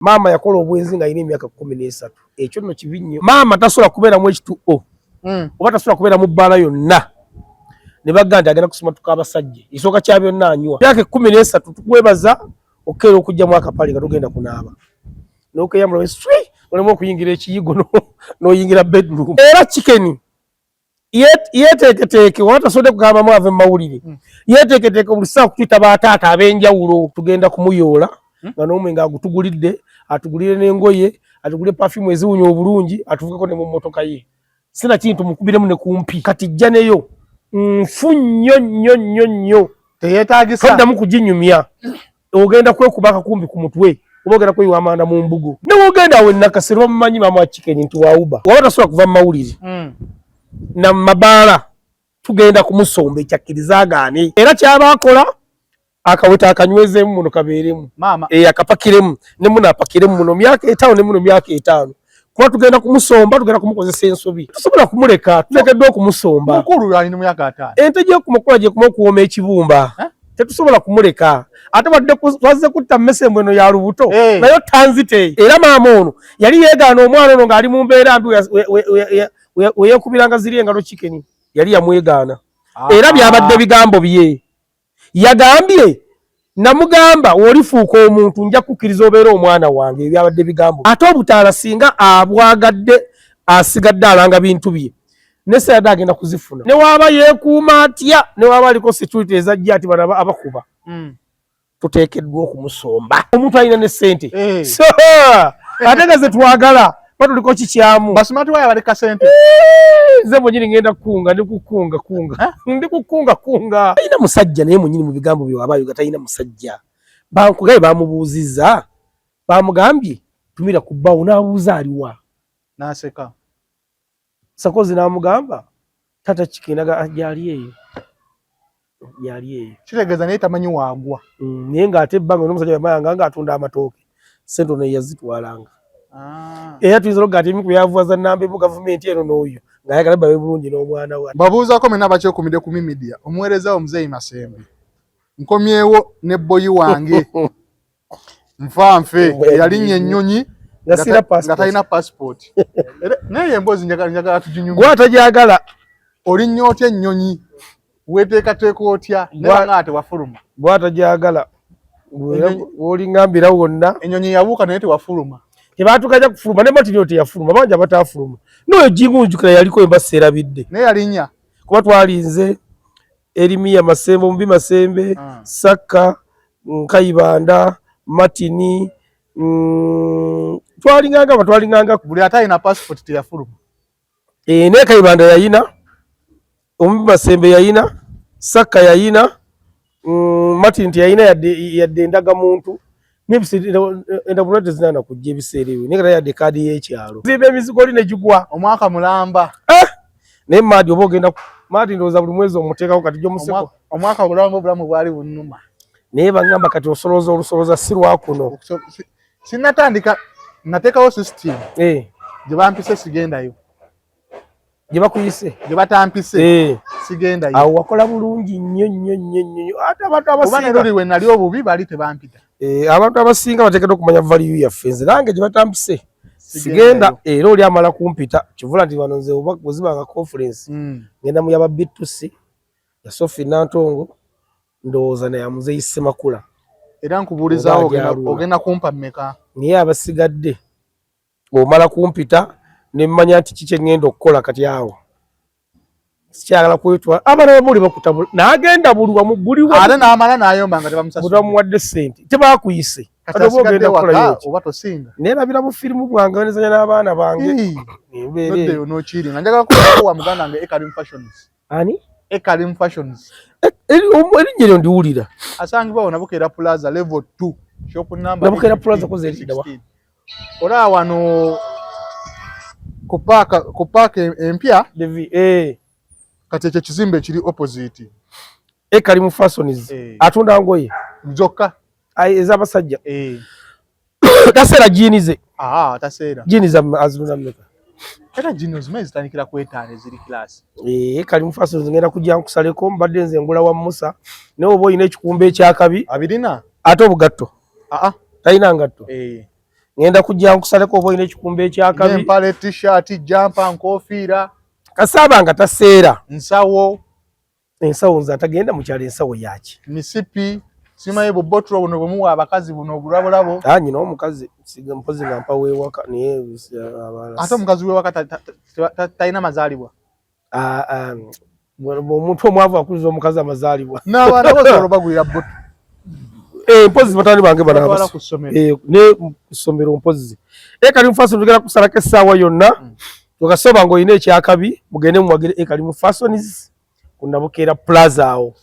Maama yakola obwenzi ng'alina emyaka 13. Ekyo nno kibi nnyo. Maama tasobola kubeeramu ekituo oba tasobola kubeera mu bbaala yonna ne bagamba nti agenda kusimatuka abasajja. Ekisooka kya byonna anywa. Emyaka 13 tukwebaza okukeera okugyamu akapale nga togenda kunaaba. N'okeyambula swi oleme okuyingira ekiyigo n'oyingira bedroom. Era Chicken yeteeketeeke waba tasobodde kugambamu ave mu mawulire. Yeteeketeeke buli ssaawa kutuyita bataata ab'enjawulo. Tugenda kumuyoola nga n'omwenge agutugulidde, atugulire n'engoye, atugulire perfume eziwunya obulungi, atuvugeko ne mu mmotoka ye. Sina kintu mukubiremu ne kumpi. Kati jja neyo nfu nnyo nnyo nnyo nnyo. Teyeetaagisa. Toddamu kuginyumya. Ogenda kwekuba akakumbi ku mutwe oba ogenda kweyiwa amanda mu mbugo. Ne w'ogenda awo e Nakasero bamumanyi maama wa Chicken nti wa Uber. Waba tasobola kuva mu mawulire na mu mabaala tugenda kumusomba ekyakkiriza agaane. Era ky'aba akola akaweta akanywezeemu muno kabeeremu. Maama. Akapakiremu ne muno apakiremu muno myaka 5 ne muno myaka 5. Kuba tugenda kumusomba, tugenda kumukozesa ensobi. Tusobola kumuleka, tulekeddwa okumusomba. Mukulu alina myaka 5. Ente gy'ekuma gy'ekuma okuwooma ekibumba. Tetusobola kumuleka. Ate wadde twazze kutta mmese mbwe eno ya lubuto, naye tanzite. Era maama ono yali yeegaana omwana ono ng'ali mu mbeera mbi we yeekubiranga ziri engalo Chicken. Yali yamwegaana. Era byabadde bigambo bye. Yagambye namugamba w'olifuuka omuntu nja kukkiriza obeere omwana wange. Ebyo byabadde bigambo. Ate obutaala singa abwagadde asigadde alanga bintu bye. Ne seyadde agenda kuzifuna. Ne waaba yeekuuma atya, ne waaba aliko security ezajja ati bano abakuba. Tuteekeddwa okumusomba. Omuntu alina ne ssente. So, ate nga ze twagala, batuliko kikyamu. Basumati waya baleka ssente. Nze mwennyini ngenda kukunga, ndi kukunga kunga. Ndi kukunga kunga. Talina musajja naye mwennyini mu bigambo bye waba ayoga talina musajja. Bankugaye bamubuuzizza, bamugambye tumira ku bbaawo n'abuuza aliwa. N'aseka. Sakozi n'amugamba taata Chicken gyali eyo. Gyali eyo. Kitegeeza naye tamanyi waagwa. Naye ng'ate ebbanga n'omusajja yamayanga ng'atunda amatooke. Ssente ono yazitwalanga. Era tuyinza okugaa nti ebimu ku byavuwaza nnamba emu gavumenti eno n'oyo ng'ayagala babe bulungi n'omwana we. Mbabuuzaako mwenna abakyekumidde ku Media, omuweereza wo Muzeeyi Masembe. Nkomyewo ne bboyi wange. Nfa nfe yalinnya ennyonyi nga talina passport. Naye emboozi njagala tuginyumye. Gwe atagyagala. Olinnya otya ennyonyi? Weeteekateeka otya? Naye nga tewafuluma. Gwe atagyagala. W'olingambira wonna. Ennyonyi yabuuka naye tewafuluma. Tebaatugaja kufuluma ne Martin teyafuluma bangi abataafuluma. N'oyo Jingu njukira yaliko emba seerabidde. Naye yalinnya. Kuba twalinze Erimiya Masembe, Omubi Masembe, Sakka, Nkayibanda, Martin, twalinganga batwalinganga buli atalina passport teyafuluma. Naye Kayibanda yayina, Omubi Masembe yayina, Sakka yayina, Martin teyayina yadde endagamuntu. Endagamuntu tezinaana kujja ebiseera ebyo, naye nga yadde kaadi y'ekyalo. Zimba emizigo oli ne gigwa. Omwaka mulamba. Naye Maadi oba ogenda Maadi ndowooza buli mwezi omuteekako kati gy'omuseko. Omwaka mulamba obulamu bwali bunnuma. Naye bangamba kati osolooza olusolooza si lwa kuno. Sinnatandika nateekawo system. Gye bampise sigendayo. Gye bakuyise? Gye batampise. Sigendayo. Awo wakola bulungi nnyo nnyo nnyo nnyo. Ate abantu abasinga. Kuba ne luli we nali obubi baali tebampita. Abantu abasinga bateekeddwa okumanya value yaffe. Nze nange gye batampise sigenda era oli amala kumpita kivula nti wano nze oba bwe zibanga conference ngenda mu yaba B2C ya Sophie Nantongo ndowooza naye Muzeeyi Ssemakula. Era nkubuulizaawo ogenda kumpa mmeka? Naye abasigadde omala kumpita ne mmanya nti kiki kye ŋŋenda okukola kati awo. Sikyagala kwetwala. Abaana bamuli bakutabula. N'agenda buli wamu, buli wamu. Ate n'amala n'ayomba nga tebamusasudde. Tebamuwadde ssente. Tebakuyise. Kati asigadde waka oba tosinga. Neerabira bu firimu bwange nezanya n'abaana bange. Embeera eyo. N'okiringa. Njagala kuwa muganda wange Ekalim Fashions. Ani? Ekalim Fashions. Erinnya eryo ndiwulira. Asangibwa wano Nabukeera Plaza level 2 shop number Nabukeera Plaza koze eriddawa. Olaba wano ku paaka empya. Kati ekyo ekizimbe ekiri opposite. Ekalim Fashions. Atunda ngoye. Zokka. Ez'abasajja. Taseera jiini ze. Taseera. Jiini za azirunda mmeka? Era jiini ozimanyi zitandikira ku 5 eziri class. Ekalim Fashions ngenda kujja nkusaleko mbadde nze ngula wa Musa. Naye oba olina ekikumba ekyakabi. Abirina? Ate obugatto. Talina ngatto. Ngenda kujja nkusaleko oba olina ekikumba ekyakabi. Empale, t-shirt, jumper, nkofiira. Kasaaba nga taseera. Nsawo. Ensawo nze atagenda mu kyalo ensawo yaki? Misipi. Simanyi bubotro buno bwemuwa abakazi buno obulabolabo. Ah, nyina omukazi siga mpozi nga mpa wewaka naye abalala. Ate omukazi wewaka talina mazaalibwa. Ah, ah, omuntu omwavu akuliza omukazi amazaalibwa. N'abaana basobola bagulira botro. Eh, mpozi batani bange bana ku ssomero. Eh, ne ku ssomero mpozi. Eh, kali mfaso tugera kusalako essaawa yonna. Tukasoba ng'olina ekyakabi mugende muwagire eh, kali mu fashions ku Nabukeera Plaza awo.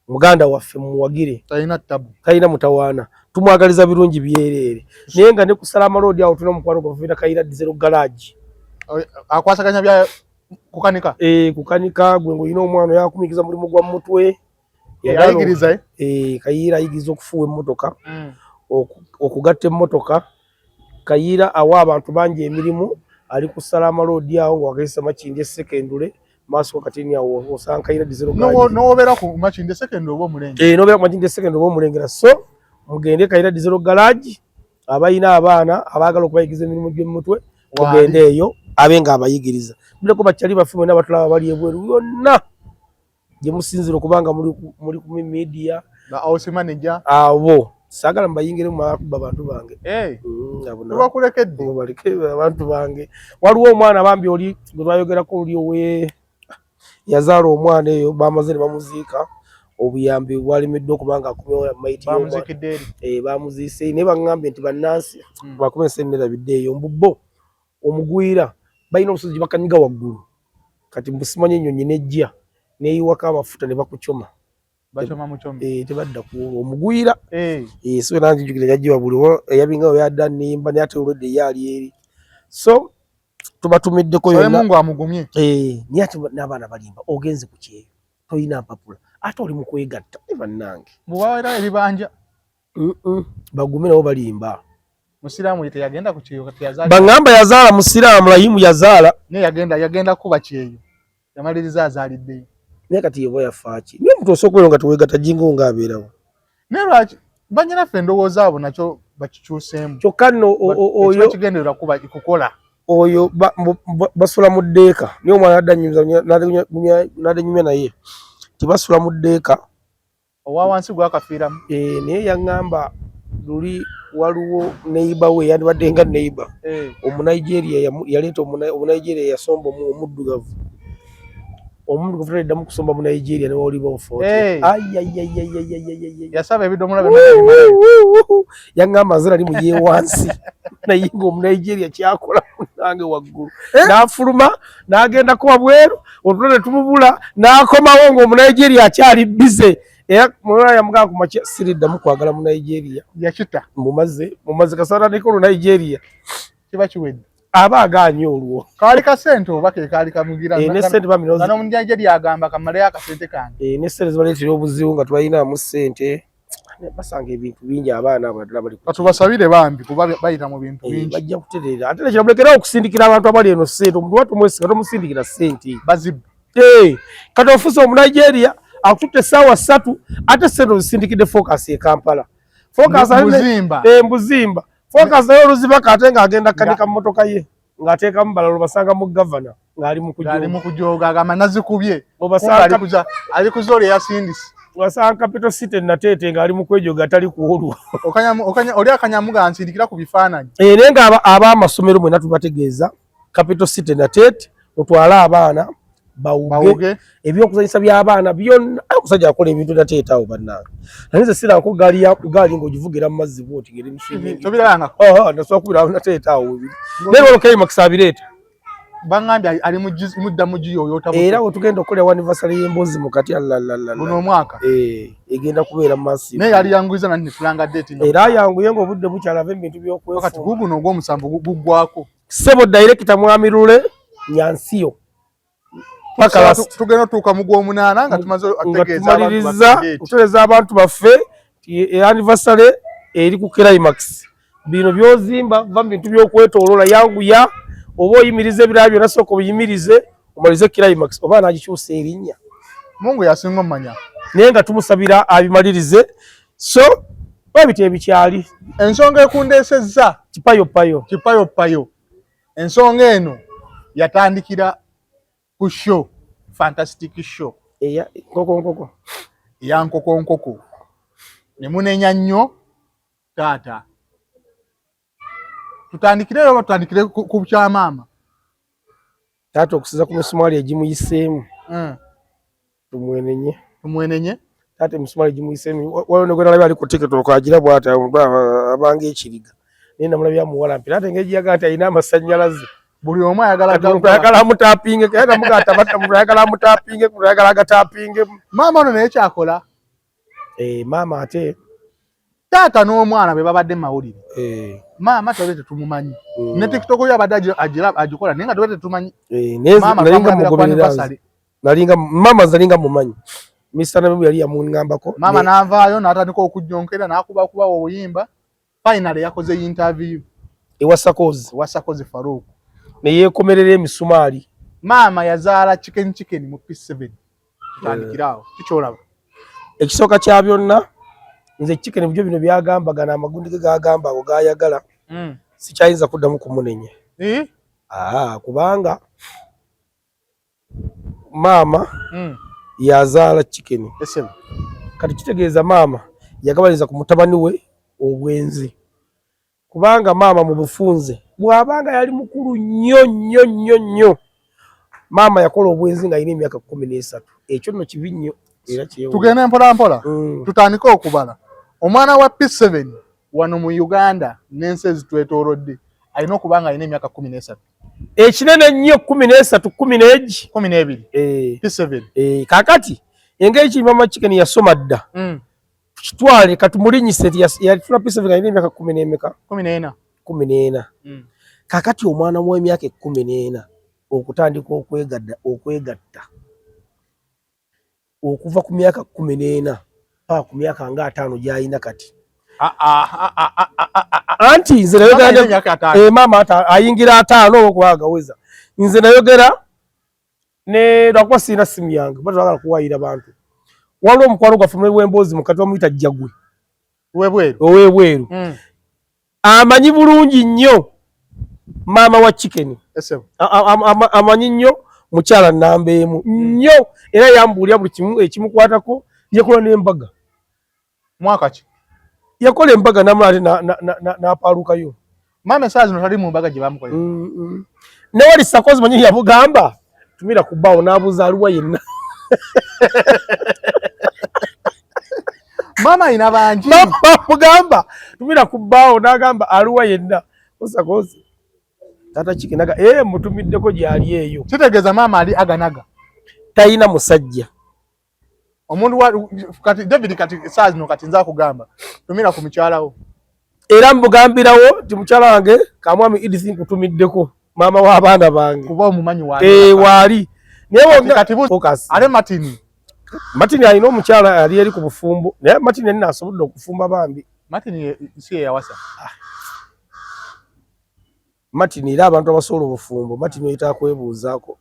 Muganda waffe mumuwagire. Talina tabu. Talina mutawaana. Tumwagaliza birungi byereere. Naye nga ne ku Salama Road awo tulina omukwano gwaffe na Kayira Diesel Garage. Akwasaganya bya kukanika? Eh, kukanika gwe ng'olina omwana yakumikiza mulimu gwa mutwe. Ayigiriza eh? Eh, Kayiira ayigiriza okufuuwa emmotoka, okugatta emmotoka. Kayiira awa abantu bangi emirimu, ali ku Salama Road awo nga wakayisa Makindye Secondary, maaso katini awo osanga Kayiira Diesel Garage. N'obeera ku Makindye Secondary oba omulengera? Eh, n'obeera ku Makindye Secondary oba omulengera. So mugende Kayiira Diesel Garage, abalina abaana abaagala okubayigiriza emirimu gy'omutwe mugende eyo abe ng'abayigiriza. Muleko bakyali baffe mwenna batulaba bali ebweru yonna gye musinzira okuba nga muli ku media ba house manager abo saagala mubayingire mumala kubba bantu bange. Tubakulekedde. Mubaleke abantu bange. Waliwo omwana bambi oli gwe twayogerako oli owe yazaala omwana eyo bamaze ne bamuziika obuyambi bwalemeddwa okuba nga akomyewo mayiti Bamuziikidde eri. Eh, bamuziise naye baŋŋambye nti bannansi bakuba ensi enerabidde eyo mbu bo omugwira balina obusozi gye bakanyiga waggulu kati mbu simanyi ennyonyi nejja neeyiwako amafuta ne bakucoma. Bacoma mucome. Eh, tebadda ku olwo omugwira. Eh, so era nzijukira yajja buli eyabinga we yadda nnimba naye ate olwedde ye ali eri. So tubatumiddeko yonna. Mungu amugumye. Eh, naye ate n'abaana balimba ogenze ku kyeyo tolina mpapula ate oli mu kwegatta ne bannange. Mubaweera ebibanja. Bagume nabo balimba. Musiraamu ye teyagenda ku kyeyo kati yazaala. Bangamba yazaala musiraamu Rahimu yazaala. Naye yagenda kuba kyeyo. Yamaliriza azaaliddeyo. Naye kati yeba yafa ki? Naye omuntu osobola okubeera nga teweegatta jingo ng'abeerawo. Naye lwaki bannyinaffe endowooza abo nakyo bakikyuseemu. Kyokka nno oyo kigendererwa kuba kukola. Oyo basula mu ddeeka. Naye omwana adda nyumya naye. Tebasula mu ddeeka. Owa wansi gwakafiiramu. Eh, naye yaŋŋamba luli waliwo neighbor we yandibadde nga neighbor. Omunigeria yaleeta Omunigeria yasomba omuddugavu. Omuddugavu taliddamu kusomba mu Nigeria ne waliba ofooti. Yasaba ebidomola byonna. Yaŋŋamba nze nali muye wansi naye ng'Omunigeria kyakola nange waggulu. N'afuluma n'agendako wabweru otulo ne tumubula n'akomawo ng'Omunigeria akyali bize. Era mulala yamugamba ku makya siriddamu kwagala mu Nigeria. Yakita. Mumaze kasana ndiko lu Nigeria. Kiba kiwedde. Aba agaanye olwo. Kaali kasente oba ke kaali kamugira. Eh, ne ssente bambi nozi. Bano Omunigeria agamba kamaleyo akasente kange. Eh, ne ssente zibaleetera obuzibu nga tubalinamu ssente. Basanga ebintu bingi abaana abo naddala bali. Katubasabire bambi kuba bayita mu bintu bingi. Bajja kutereera. Ate nekira mulekerawo okusindikira abantu abali eno ssente. Omuntu wa tumwesiga tomusindikira ssente. Bazibu. Eh, kati ofuuse Omunigeria akututte essaawa ssatu ate ssente ozisindikidde Focus e Kampala. Focus Mbuzimba. Eh, Mbuzimba. Focus naye oluzibaka ate ng'agenda kukanika mmotoka ye ng'ateekamu balala obasanga mu gavana ng'ali mu kujooga. Ng'ali mu kujooga agamba nazikubye. Obasanga ali kuza oli eyasindise. Wasanga Capital City Nateete ng'ali mu kwejoga atali kuwolwa. Oli akanyamuga nsindikira ku bifaananyi. Eh, naye nga ab'amasomero mwenna tubategeeza Capital City Nateete mutwale abaana bawuge ebyokuzanyisa by'abaana byonna. Omusajja akola ebintu Nateete awo bannange. Naye nze sirako gaali ya gaali ng'ogivugira mu mazzi bw'oti ng'eri mu swimming. Tobirabangako? Oh, nasobola kubira Nateete awo webiri. Naye olwo K-Max abireeta. Bangambye ali mudda mu giyoyoota buto. Era wetugenda okukolera anniversary y'emboozi mu kati allalalala. Guno omwaka? Eh, egenda kubeera massive. Naye yali yanguyiza nani netulanga date nga. Era ayanguye ng'obudde bukyali ava ebintu by'okwefuga. Kati guguno ogw'omusanvu guggwako. Ssebo director Mwami Lule Nyansiyo. Paka tugenda otuuka mu gw'omunaana nga tumaze okutegeeza abantu baffe. Okutegeeza abantu baffe anniversary eri ku climax. Bino by'ozimba va mu bintu by'okwetooloola yanguya oba oyimiriza ebirala byonna sooka obiyimirize omalize climax oba anaagikyusa erinnya. Mungu yasinga omanya. Naye nga tumusabira abimalirize. So Webiti ebikyali. Ensonga ekundeesezza kipayopayo. Kipayopayo. Ensonga eno yatandikira ku show, fantastic show. Eya nkoko nkoko. Eya nkoko nkoko. Ne munenya nnyo taata. Tutandikireyo oba tutandikire ku kya maama? Taata okusiza ku misumaali egimuyiseemu. Tumwenenye. Tumwenenye. Taata emisumaali egimuyiseemu. Waliwo ne gwe nalabye ali ku TikTok agira bw'ati abanga ekiriga. Naye namulabye amuwala mpira ate engeri gye nti alina amasannyalaze. Buli omu ayagala ayagala amutapinge era namugamba tabatta muntu ayagala amutapinge muntu ayagala agatapinge. Maama ono naye kyakola. Maama ate taata n'omwana be babadde mawulire. Maama twabadde tetumumanyi. Ne TikTok yo abadde agikola naye nga twabadde tetumanyi. Maama nalinga mama nalinga mumanyi. Mr. Nabimu yali yamuŋŋambako. Maama n'avaayo n'atandika okujjonkera n'akuba kuba obuyimba. Finally yakoze interview ewa Sakozi. Ewa Sakozi Farouk. Ne yeekomerera emisumaali. Maama yazaala chicken chicken mu P7. Tutandikira awo. Kikyolaba. Ekisooka kya byonna nze chicken byo bino byagamba gano amagundi ge gagamba ago gayagala. Sikyayinza kuddamu kumunenya. Kubanga maama yazaala chicken. Kati kitegeeza maama yagabaniza ku mutabani we obwenzi. Kubanga maama mu bufunze bw'abanga yali mukulu nnyo nnyo nnyo nnyo. Maama yakola obwenzi ng'alina emyaka 13. Ekyo nno kibi nnyo era kyewo. Tugende mpola mpola. Tutandike okubala. Omwana wa P7 wano mu Uganda n'ensi ezitwetoolodde alina okuba nga alina emyaka 13. Ekinene nnyo 13, 12. 12. P7. Kaakati engeri ki mama chicken yasoma dda. Kitwale katumulinyise yafuna P7 alina emyaka 10 n'emeka? 14. 14. Kaakati omwana w'emyaka 14 okutandika okwegatta okuva ku myaka 14 paka ku myaka nga 5 gy'alina kati. Anti nze nayogera maama ayingira 5 oba okuba agaweza. Nze nayogera ne lwakuba sirina simu yange kuba twagala kuwaayira bantu. Waliwo omukwano gwaffe w'emboozi mukati bamuyita Jjagwe. Ow'ebweru. Amanyi bulungi nnyo maama wa chicken. Amanyi nnyo mukyala nnamba emu nnyo era yambuulira buli kimu ekimukwatako. Yakola n'embaga. Mwaka ki? Yakola embaga n'amala ate n'apaalukayo. Maama essaawa zino tali mu mbaga gye bamukolera. Ne wali Sakozi manyi yamugamba tumira ku bbaawo n'abuuza aliwa yenna. Maama alina bangi. Maama amugamba tumira ku bbaawo n'agamba aliwa yenna. Sakozi taata chicken aga mutumiddeko gy'ali eyo. Kitegeeza maama ali aganaga. Talina musajja. Omuntu wa kati David kati essaawa zino kati nza kugamba tumira ku mukyala wo. Era mbugambirawo nti mukyala wange kamwami Edith nkutumiddeko maama w'abaana bange. Kuba omumanyi waali. Waali. Naye kati focus. Ate Martin. Martin alina omukyala ali eri ku bufumbo. Naye Martin yenna asobodde okufumba bambi. Martin si ye yawasa. Martin era abantu abasobola obufumbo Martin oyita kwebuuzaako.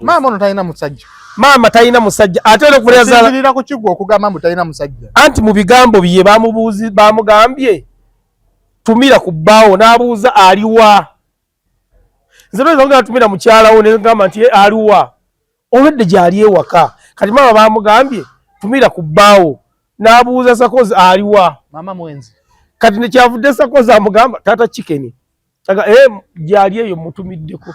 Maama ono talina musajja. Maama talina musajja ate era okuva yazaala. Sinzirira ku kigwo okugamba mbu talina musajja. Anti mu bigambo bye bamubuuzi bamugambye tumira ku bbaawo n'abuuza aliwa. Nze lweza ngamba tumira mukyala wo ne ngamba nti aliwa. Olwedde gy'ali ewaka. Kati maama bamugambye tumira ku bbaawo n'abuuza Sakozi aliwa. Maama mwenzi. Kati ne kyavudde Sakozi amugamba taata chicken. Aga gyali eyo mutumiddeko.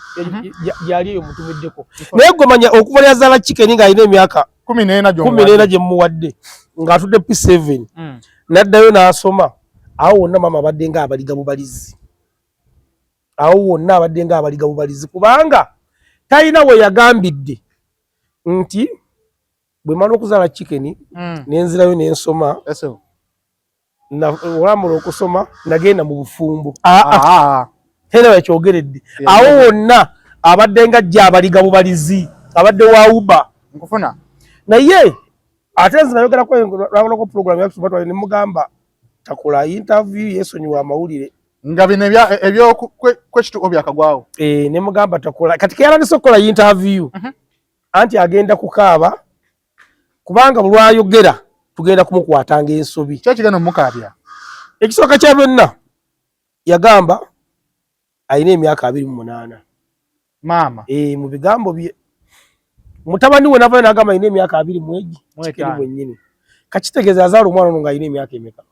Gyali eyo mutumiddeko. Naye gwe manya okuva yazaala chicken ng'alina emyaka 14 gye mmuwadde ng'atudde P7. N'addayo n'asoma. Awo wonna maama abadde ng'abaliga bubalizi. Awo wonna abadde ng'abaliga bubalizi kubanga talina we yagambidde nti bwe mmala okuzaala chicken ne nzirayo ne nsoma. Olwamala okusoma nagenda mu bufumbo. Tena yakyogeredde. Awo wonna abadde nga ajja abaliga bubalizi, abadde wa Uber. Nkufuna. Naye ate nze nayogerako lwakolako program ya Kusubatwa ne mugamba takola interview yeesonyiwa amawulire. Nga bino eby'okwekituko byakagwawo. Ne mugamba takola. Kati ke yatandise okukola interview. Anti agenda kukaaba kubanga buli lw'ayogera Tugenda kumukwatanga ensobi. Kyo kigenda omukaabya. Ekisooka kya byonna, yagamba alina emyaka 28. Maama. E, mu bigambo bye mutabani we navayo nagamba alina emyaka abiri mu egi kikeri mwennyini. Kakitegeeza yazaala omwana ono ng'alina emyaka emeka?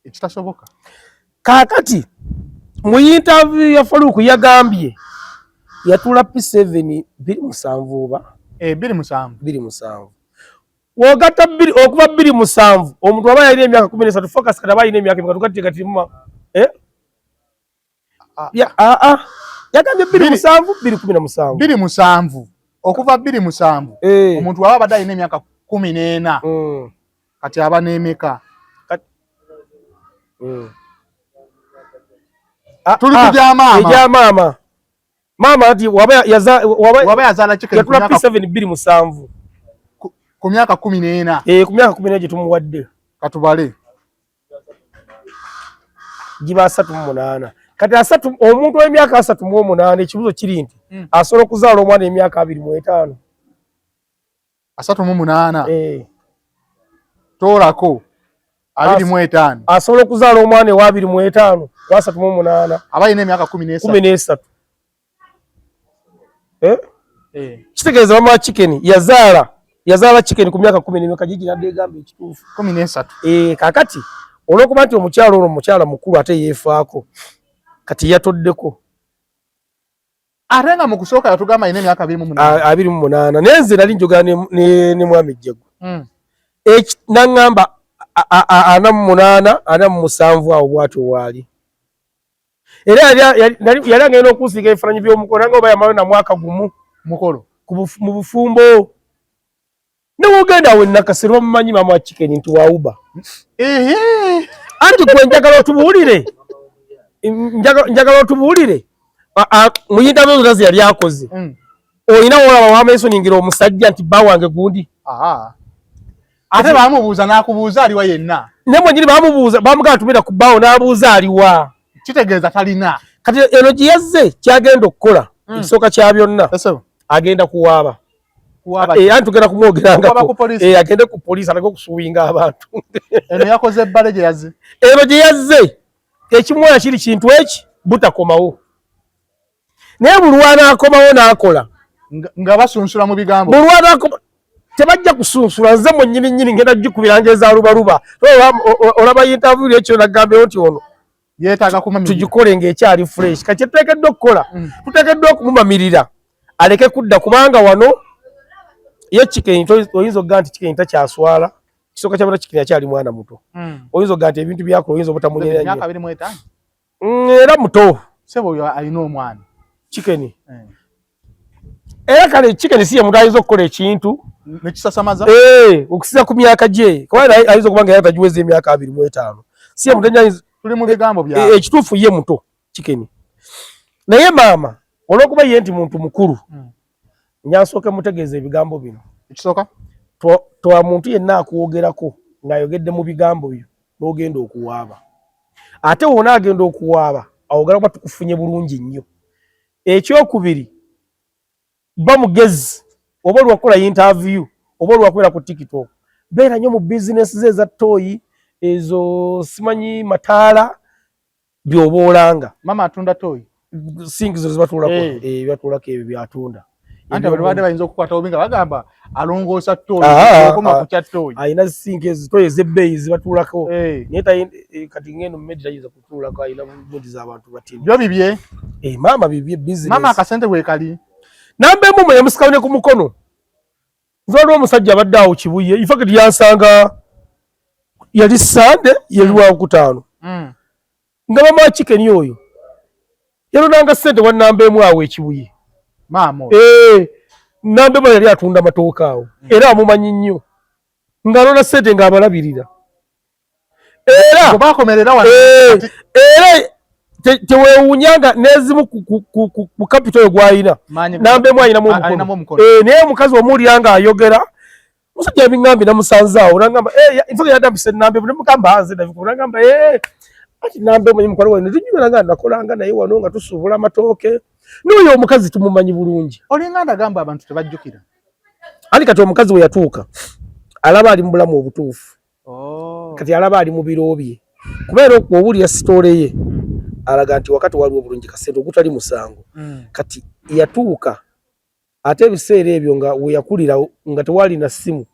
Ekitasoboka. Kaakati mu interview ya Faruku yagambye yatuula P7 27 oba 27. 27. Wogatta bbiri okuva 27, omuntu aba yalina emyaka 13. Focus kati aba alina emyaka emeka? Tugatte kati muma Ya, yagambye 27, 217. 27, okuva 27. Omuntu aba abadde alina emyaka 14. Kati aba n'emeka? Tuli ku gya maama. Egya maama. Maama ati waba yaza waba yazaala chicken yatula P7 27. Ku myaka 14. Eh, ku myaka 14 gye tumuwadde. Katubale. Giba 38. Kati asatu, omuntu w'emyaka 38, ekibuzo kiri nti asobola okuzaala omwana emyaka 25? 38. Eh. Toolako 25. Asobola okuzaala omwana ewa 25 ku 38? Aba alina emyaka 13. 13. Eh? Eh. Kitegeeza mama Chicken yazaala Chicken ku myaka kumi n'emeka? Gigi nadde egamba ekituufu. 13. Eh, kakati olw'okuba nti omukyala ono mukyala mukulu ate yeefaako, kati yatoddeko. Ate nga mu kusooka yatugamba alina emyaka 28. 28. Naye nze nali njogera ne mwami Jjego. Naŋŋamba 48, 47 awo bw'atyo waali. Era yali agenda okusiiga ebifaananyi by'omukolo, nange oba yamalayo na mwaka gumu mukolo mu bufumbo. Ne wogenda awo e Nakasero bamumanyi maama wa Chicken nti wa Uber. Anti gwe njagala otubuulire, njagala otubuulire mu interview zonna ze yali akoze, olina wolaba wamentioningira omusajja nti bba wange gundi? Ate bamubuuza n'akubuuza aliwa yenna. Ne mwenyini bamubuuza, bamugamba tumira ku bbaawo, n'abuuza aliwa. Kitegeeza talina. Kati eno gye yazze kyagenda okukola, ekisooka kya byonna agenda kuwaaba. Anti tugenda kumwogerangako. Agende ku poliisi alage okusuwinga abantu. Eno yakoze ebbale gye yazze. Eno gye yazze ekimwoya kiri kintu eki butakomawo, naye bulwana akomawo n'akola nga basunsula mu bigambo. Bulwana tebajja kusunsula. Nze mwennyini nnyini ngenda gikubira ngeza lubaluba. Olaba interview ekyo nagambewo nti ono yeetaaga kumamira. Tugikole ng'ekyali fresh. Kati kyetuteekeddwa okukola, tuteekeddwa okumumamirira aleke kudda, kubanga wano ye Chicken oyinza okugaa nti Chicken takyaswala. Kisooka kyabona, Chicken akyali mwana muto. Oyinza okugaa nti ebintu byakola oyinza obutamunyerera nnyo. Era muto. Sebo, oyo alina omwana. Chicken. Era kale Chicken si ye muntu ayinza okukola ekintu nekisasamaza. Okusinza ku myaka gye, kuba ayinza okuba nga yali tagiweza emyaka 25. Si ye muntu. Tuli mu bigambo bya Ekituufu ye muto Chicken, naye maama olw'okuba ye nti muntu mukulu, nyansooke mutegeeza ebigambo bino. Ekisooka, Towa muntu yenna akwogerako ng'ayogedde mu bigambo byo n'ogenda okuwaaba. Ate wona agenda okuwaaba, awogera kuba tukufunye bulungi nnyo. Ekyokubiri, ba mugezi. Oba olwakukola interview oba olwakubeera ku TikTok, beera nnyo mu bizinesi ze eza toyi ezo, simanyi mataala, byoba olanga. Mama atunda toyi? Singizo zibatuulako. Byatuulako ebyo byatunda. Anti abantu badde bayinza okukwata obi nga bagamba alongoosa toyi, okoma ku kya toyi. Alina sink ezo, toyi ez'ebbeeyi zibatuulako. Naye kati ngendo mumedi tayinza kutuulako, alina gundi z'abantu batini. Byo bibye. Maama bibye business. Maama akasente weekali. Namba emu mwe yamusikawo ne ku mukono. Nze waliwo omusajja abadde awo Kibuye, in fact yansanga yali Sande, yali Lwakutaano, nga mama Chicken oyo yalonanga ssente wa namba emu awo ekibuye. Maama? Namba emu yali atunda matooka awo, era amumanyi nnyo, ng'alona ssente ng'abalabirira. Era bakomerera wano. Era teweewuunyanga n'ezimu ku capital oyo gw'alina, namba emu ayinamu omukono. Naye omukazi omuwulira ng'ayogera, musajja yabiŋŋambye, namusanze awo nagamba, in fact yadambise namba emu, nemugamba nze nagamba, ati namba emu mukwano gwange netujjula nga nakolanga naye wano nga tusuubula amatooke, n'oyo omukazi tumumanyi bulungi. Olinga ndagamba abantu tebajjukira. Ani kati omukazi we yatuuka Alaba ali mu bulamu obutuufu. Oh. Kati alaba ali mu biro bye. Kubeera owulira sitoole ye alaga nti wakati waliwo obulungi kasente ogutali musango. Kati yatuuka ate ebiseera ebyo nga weyakulira nga tewali na ssimu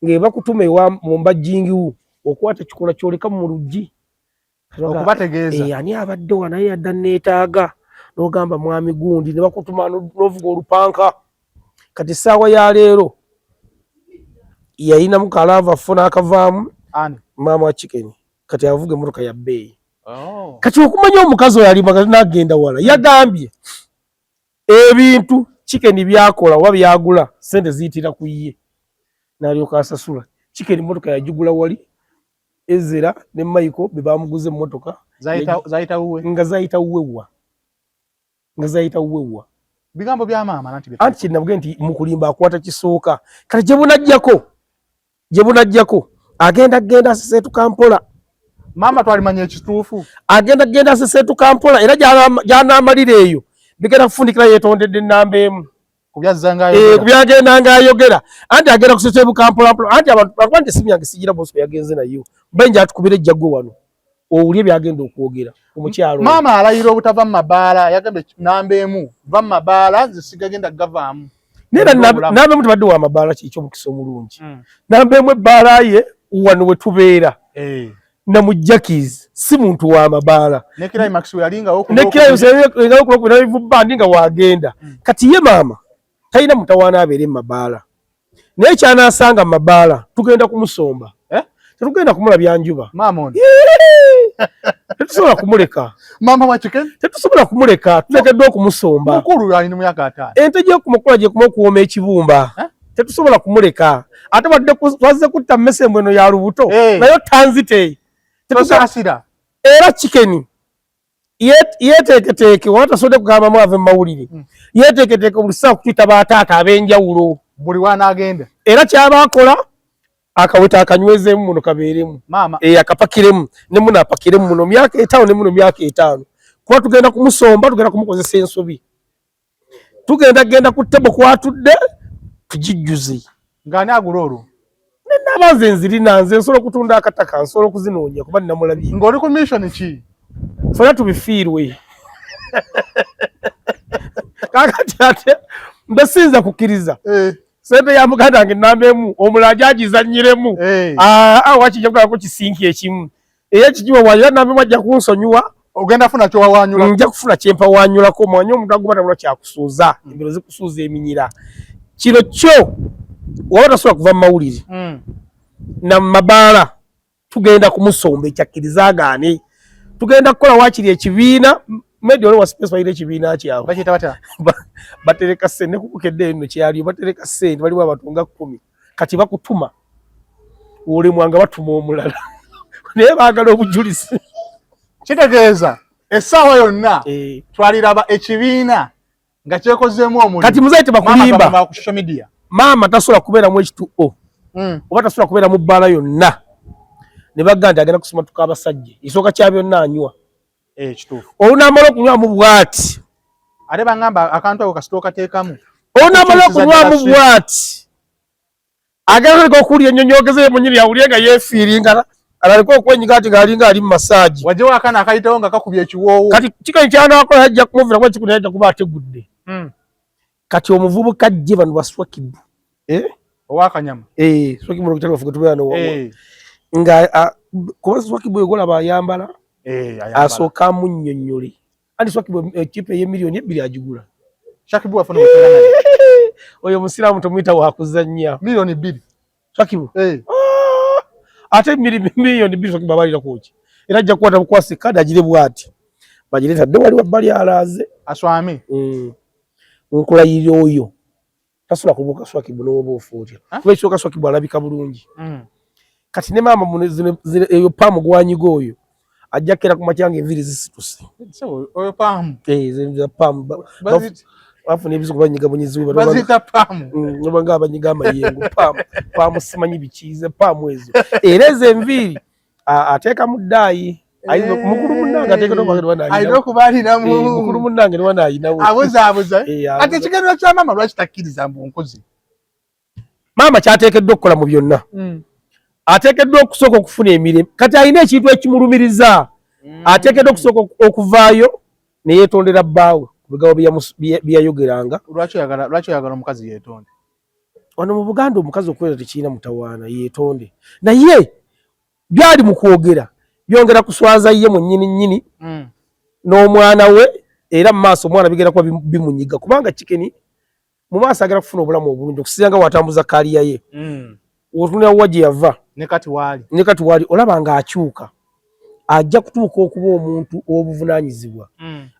ng'ebakutuma ewa mu mbajjingiwu okwata ekikolwa kyoleka mu luggi okubategeeza eh, ani abadde wa naye yadda neetaaga n'ogamba mwami gundi ne bakutuma n'ovuga olupanka. Kati essaawa ya leero yayinamu kalaava fo n'akavaamu maama wa Chicken, kati avuga emmotoka ya bbeeyi. Oh. Kati okumanya omukazi oyo alimba n'agenda wala, yagambye ebintu Chicken byakola oba byagula sente ziyitira ku ye n'alyoka asasula. Chicken emmotoka yagigula wali Ezera ne Michael be bamuguza emmotoka zayita wuwe nga zayita wuwe wa nga zayita wuwe wa bigambo bya maama anti anti kinabwe nti mukulimba akwata kisooka. Kati gye bunajjako agenda genda aseseetuka mpola. Maama twalimanya ekituufu. Agenda genda aseseetuka mpola era gy'anaamalira eyo bigenda kufundikira yeetondedde ennamba emu. Ku byagenda ng'ayogera anti agenda kuseseebuka mpola mpola anti abantu bakuba nti essimu yange sigira Bosco yagenze nayo benja atukubira ejjagwe wano owulye byagenda okwogera omukyalo. Maama alayira obutava mu mabaala, yagambye namba emu va mu mabaala nze sigagenda gavaamu. Naye namba emu tebadde wa mabaala ki eky'omukisa omulungi. Namba emu ebbaala ye wano we tubeera. Na mu Jackies si muntu wa mabaala. Ne Climax we yalingawo ku ne nga waagenda. Kati ye maama talina mutawaana abeere mu mabaala. Naye ky'anaasanga mu mabaala tugenda kumusomba. Tetugenda kumulabya njuba. Maama ono. Tetusobola kumuleka. Maama wa Chicken? Tetusobola kumuleka, tuteekeddwa okumusomba. Mukulu alina myaka 5. Ente gy'okumukula gy'ekoma okuwooma ekibumba. Tetusobola kumuleka. Ate wadde twazze kutta mmese eno ya lubuto naye tanzite. Tetusaasira. Era Chicken yeeteeketeeke waba tasobodde kugambamu ave mu mawulire. Yeeteeketeeke buli ssaawa kutuyita bataata ab'enjawulo. Buli w'anaagenda. Era ky'aba akola akaweta akanywezeemu muno kabeeremu. Maama. Akapakiremu ne muno apakiremu muno myaka 5 ne muno myaka 5. Kuba tugenda kumusomba, tugenda kumukozesa ensobi. Tugenda genda ku tebo kwatudde tugijjuze. Ng'ani agula olwo? Naba nze nzirina, nze nsobola okutunda akataka, nsobola okuzinoonya kuba nnamulabye. Ng'oli ku mission ki? Ffenna tubifiirwe. Kaakati ate mbe siyinza kukkiriza. Sente ya muganda wange nnamba emu omulala agizannyiremu. Wakijja kugalako kisinki ekimu. Era kijiwa wayira nnamba emu ajja kunsonyiwa. Ogenda funa ky'owawanyula. Nja kufuna kye mpawanyulako. Mwanyi omuntu aguba tabula kyakusuuza. Embiro zikusuuza eminyira. Kino kyo waba tasobola kuva mu mawulire. Na mabaala tugenda kumusomba ekyakkiriza agaane. Tugenda kukola waakiri ekibiina. Media oli wa space balina ekibiina kyabwe. Bakiyita batya? Batereka ssente ne kubukedde eno kyaliyo batereka ssente baliwo abantu nga 10. Kati bakutuma olemwa nga batuma omulala. Naye baagala obujulizi. Kitegeeza essaawa yonna twaliraba ekibiina nga kyekozeemu omulimu. Kati muzeeyi tebakulimba. Maama ku social media. Maama tasobola kubeeramu ekituo. Oba tasobola kubeera mu bbaala yonna. Ne bagamba nti agenda kusumatuka abasajja. Ekisooka kya byonna anywa. Kituufu. Olunaamala okunywamu bw'ati. Ate bangamba akantu ako kasita okateekamu. Olunaamala okunywamu bw'ati. Agenda okuwulira ennyonyoogeze ye mwennyini yawulire nga yeefiiringa alaleke okwenyiga nti ng'alinga ali mu masaagi. Wajjawo akaana akayitawo nga kakubye ekiwoowo. Kati kikali ky'anaakola ajja kumuvuira kuba kikuli ajja kuba ategudde. Kati omuvubuka ajje bano baswakibu. Ow'akanyama. Swakibu n'okutali bafuge tubeera n'owa. Nga kuba swakibu oyo gw'olaba ayambala, asooka amunnyonnyole. Anti swakibu ekipa ey'emiliyoni 2 agigula. Shakibu wafuna omupiira naye. Oyo musiraamu tumuyita wa kuzannya. Miliyoni 2. Shakibu. Ate miliyoni 2 Shakibu abalira ku ki? Era ajja kukwata bukwasi kadi agire bw'ati. Bagireeta dde wali wabbali alaaze. Aswame. Nkulayirira oyo. Tasobola kubuuka Swakibu n'oba ofa otya. Kuba ekisooka Swakibu alabika bulungi. Kati ne maama muno eyo paamu gwanyiga oyo. Ajja kera ku makya ng'enviiri zisituse. Oyo paamu. Za paamu. Bafuna ebizibu banyiga bunyizi. Baziyita paamu. Oba nga abanyiga amayengo. Paamu. Paamu simanyi bikiize paamu ezo. Era ezo enviiri ateekamu ddaayi. Mukulu munnange alina okuba alinamu. Mukulu munnange ne wana ayinawo. Abuzaabuza. Ate ekigendera kya maama lwaki takkiriza mbu nkuze? Maama kyateekeddwa okukola mu byonna, ateekeddwa okusooka okufuna emirembe. Kati alina ekintu ekimulumiriza, ateekeddwa okusooka okuvaayo ne yeetondera bbaawe ku bigambo bye yayogeranga. Lwaki oyagala omukazi yeetonde? Wano mu Buganda omukazi okubeera tekirina mutawaana, yeetonde, naye byali mu kwogera byongera kuswaza ye mwennyini nnyini n'omwana we, era mu maaso omwana bigenda kuba bimunyiga, kubanga Chicken mu maaso agenda kufuna obulamu obulungi okusinga nga watambuza career ye. Otunula wa gye yava ne kati waali, ne kati waali, olaba ng'akyuka, ajja kutuuka okuba omuntu ow'obuvunaanyizibwa,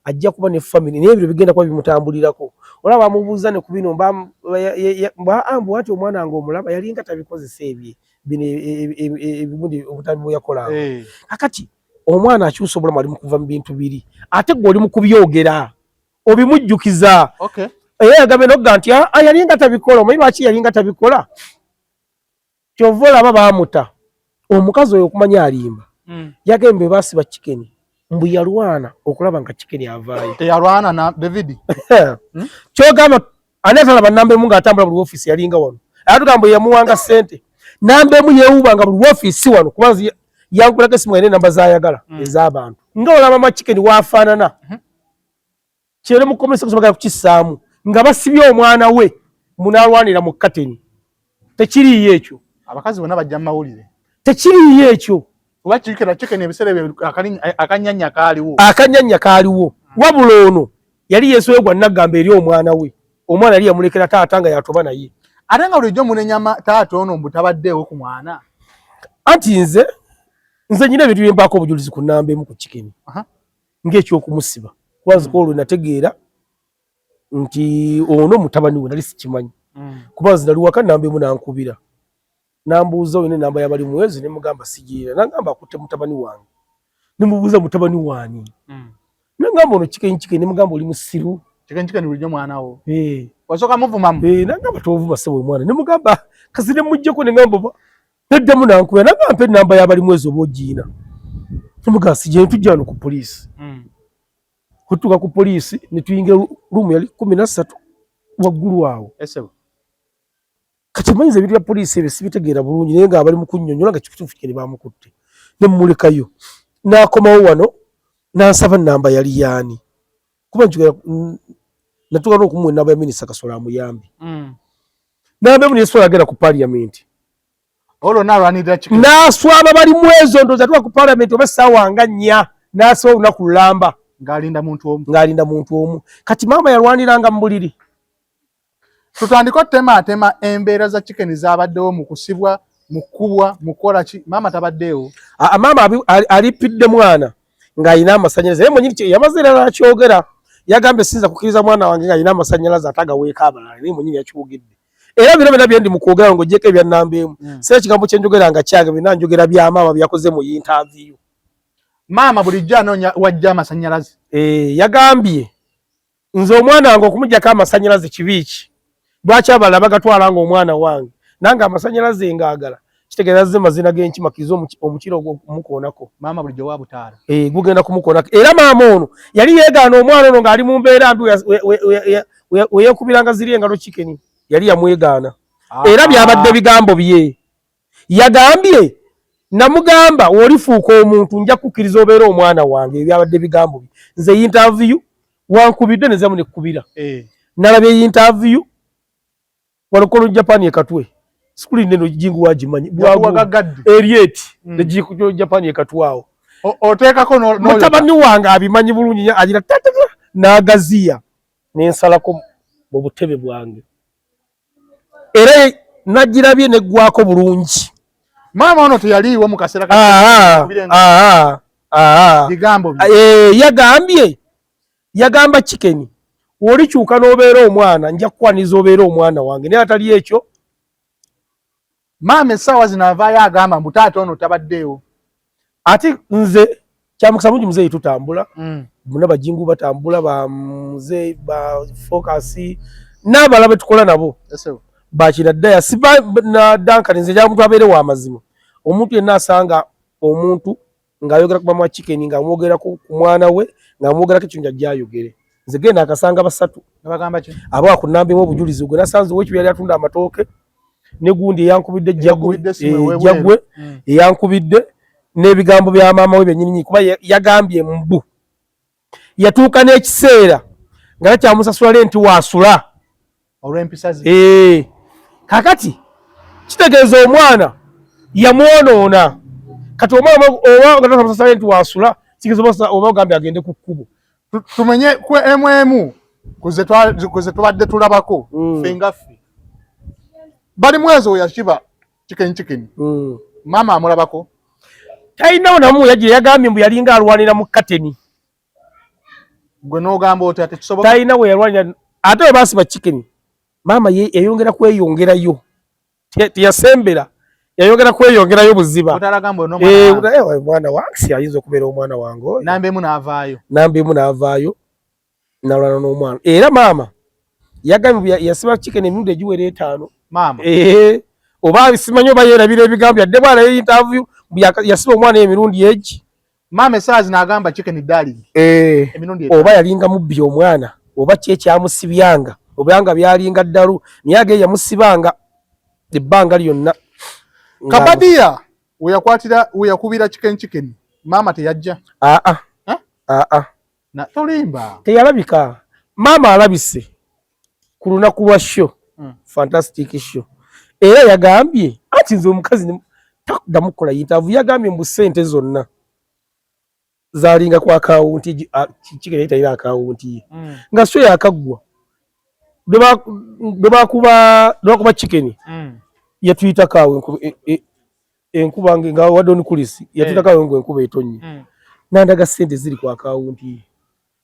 ajja kuba ne family, naye ebyo bigenda kuba bimutambulirako. Olaba amubuuza ne ku bino mbu ati omwana nga omulaba yalinga tabikozesa ebye bino ebigundi obutambi bwe yakolanga. Kakati omwana akyusa obulamu, ali mu kuva mu bintu biri, ate gwe oli mu kubyogera obimujjukiza. Era yagambye nokugamba nti yalinga tabikola. Omanyi lwaki yalinga tabikola? Kyova olaba baamuta omukazi oyo okumanya alimba. Yagambye baasiba Chicken, mbu yalwana okulaba nga Chicken avaayo. Teyalwana na David. Kyogamba ani atalaba namba emu ng'atambula buli ofiisi yalinga wano? Atugamba yamuwanga ssente, namba emu yeewuubanga buli ofiisi wano, kuba yankulako esimu alina enamba zayagala ez'abantu. Nga olaba ma Chicken waafaanana, kyere mukomesa kusomagala kukissaamu nga basibye omwana we munaalwanira mu kateni, tekiriiyo ekyo. Abakazi bonna bajja mu mawulire. Tekiriiyo ekyo. Kuba Chicken Chicken ebiseera ebyo akanyanya kaaliwo. Akanyanya kaaliwo, wabula ono yali yeesoye gwa naggamba eri omwana we. Omwana yali yamulekera taata nga yatoba naye. Ate nga bulijjo munenya taata ono mbu tabaddeewo ku mwana. Anti nze nyina ebintu byempaako obujulizi ku namba emu ku Chicken ng'ekyokumusiba, kuba nze olwo nategeera nti ono mutabani we nali sikimanyi, kuba nze nali waka, namba emu nankubira nambuuza olina enamba yabali mwezi, ne mugamba sigiina, nagamba akutte mutabani wange, ne mubuuza mutabani waani, nagamba ono Chicken Chicken, ne mugamba oli musiru. Chicken Chicken bulijjo mwana wo. Wasooka muvumamu. Nagamba tovuma ssebo omwana, ne mugamba kasi ne muggyeko, ne ngamba neddamu nankubira nagamba mpa enamba yabali mwezi oba ogiina, ne mugamba sigiina, tujja wano ku poliisi. Kutuuka ku poliisi ne tuyingira room yali 13 waggulu awo. Kati manyiza ebintu bya poliisi ebyo sibitegeera bulungi, naye nga bali mu kunnyonnyola nga kituufu Chicken bamukutte, ne mmulekayo n'akomawo wano n'ansaba namba yali yaani, kuba njogera natuuka n'okumuwa enamba ya minisita Kasolo amuyambe. Namba emu nesobola agenda ku parliament. Olwo n'alwanirira Chicken. N'aswaba bali mwezo, ndowooza atuuka ku parliament oba essaawa nga 4, n'asaba olunaku lulamba. Ng'alinda muntu omu. Ng'alinda muntu omu. Kati maama yalwaniranga mu buliri. Tutandike otemaatema embeera za Chicken zabaddewo mu kusibwa, mu kkubwa, mu kukola ki? Maama tabaddeewo. Maama alipidde mwana ng'alina amasannyalaze, naye mwenyini yamaze era n'akyogera, yagambye sinza kukkiriza mwana wange ng'alina amasannyalaze ate agaweeka abalala, naye mwenyini yakyogedde. Era bino byonna bye ndi mu kwogera ng'oggyeko ebya namba emu, sira ekigambo kye njogera nga kyange, byonna njogera bya maama byakoze mu interview. Maama bulijjo anoonya wajja amasannyalaze. Yagambye nze omwana wange okumuggyako amasannyalaze kibi ki? Lwaki abalala bagatwala nga omwana wange nange amasannyalaze ngaagala? Kitegeeza azze mazina g'enkima, kkiriza omukira ogwo kumukoonako. Maama bulijjo wa butaala. Gugenda kumukoonako. Era maama ono yali yeegaana omwana ono ng'ali mu mbeera mbi we yeekubiranga ziri engalo Chicken, yali yamwegaana. Era byabadde bigambo bye. Yagambye namugamba w'olifuuka omuntu nja kukkiriza obeere omwana wange, ebyabadde bigambo bye. Nze interview wankubidde nezamu nekkubira. Nalabye interview wano kolo Japan e Katwe. Sikuli neno jingu wagimanyi. Erieti ne jiku Japan e Katwe awo. Oteekako no mutabani wange abimanyi bulungi agira tata n'agaziya nensalako mu butebe bwange. Era nagirabye neggwako bulungi. Maama ono teyaliiwo mu kaseera bigambo yagambye yagamba Chicken wolikyuka n'obeera omwana nja kukwaniriza obeera omwana wange, naye atali ekyo. Maama essaawa zino avaayo agamba mbu taata ono tabaddeewo. Ate nze kyamukisa mungi muzeeyi tutambula, bonna bajingu batambula, ba muzeeyi ba Focus n'abalala betukola nabo bakira ddaya si na Duncan. Nze njagala omuntu abeere wa mazima. Omuntu yenna asanga omuntu ng'ayogera ku mama Chicken, ng'amwogerako ku mwana we, ng'amwogerako ekintu ajja ayogere. Nze genda akasanga basatu Abagamba ki? Abawa ku namba emu obujulizi. Gwe nasanze ow'ekibi yali atunda amatooke. Ne gundi eyankubidde Jjagwe eyankubidde n'ebigambo bya maama we byennyini, kuba yagambye mbu yatuuka n'ekiseera nga takyamusasula renti waasula olw'empisa ze. Kakati kitegeeza omwana yamwonoona. Kati omwana oba nga tamusasula renti waasula, kitegeeza oba ogambye agende ku kkubo. Tumenye ku emu kuze tubadde tulabako ffe nga ffe. Bali mwezo we yakiba Chicken Chicken. Maama amulabako. Talinawo namu yagira yagambye mbu yalinga alwanira mu kateni. Gwe n'ogamba otya tekisoboka? Talina we yalwanira, ate we baasiba Chicken maama ye yayongera kweyongerayo, teyasembera, yayongera kweyongerayo buziba. Omwana wange ayinza okubeera omwana wange oyo. Namba emu n'avaayo. Namba emu n'avaayo nalwana n'omwana. Era maama yagambye yasiba Chicken emirundi egiwera 5. Maama. Oba simanyi oba yeerabira ebigambo yadde bw'alayo interview yasiba omwana emirundi egi. Maama essaawa zino agamba Chicken darling. Oba yalinga mubbi omwana, oba ki ekyamusibyanga, oba nga byalinga ddalu, naye age yamusibanga ebbanga lyonna. Kabadiya we yakwatira, we yakubira Chicken Chicken, maama teyajja? Aa. Aa. Na tolimba. Teyalabika. Maama alabise ku lunaku lwa show. Fantastic show. Era yagambye ati nze omukazi takuddamu kukola interview, yagambye mbu ssente zonna zalinga ku akawunti, Chicken yali talina akawunti ye. Nga show yakaggwa. Bwe bakuba Chicken, yatuyitako awo enkuba nga wadde on kulisi, yatuyitako awo ng'enkuba etonnye. Nandaga ssente ziri ku akawunti ye.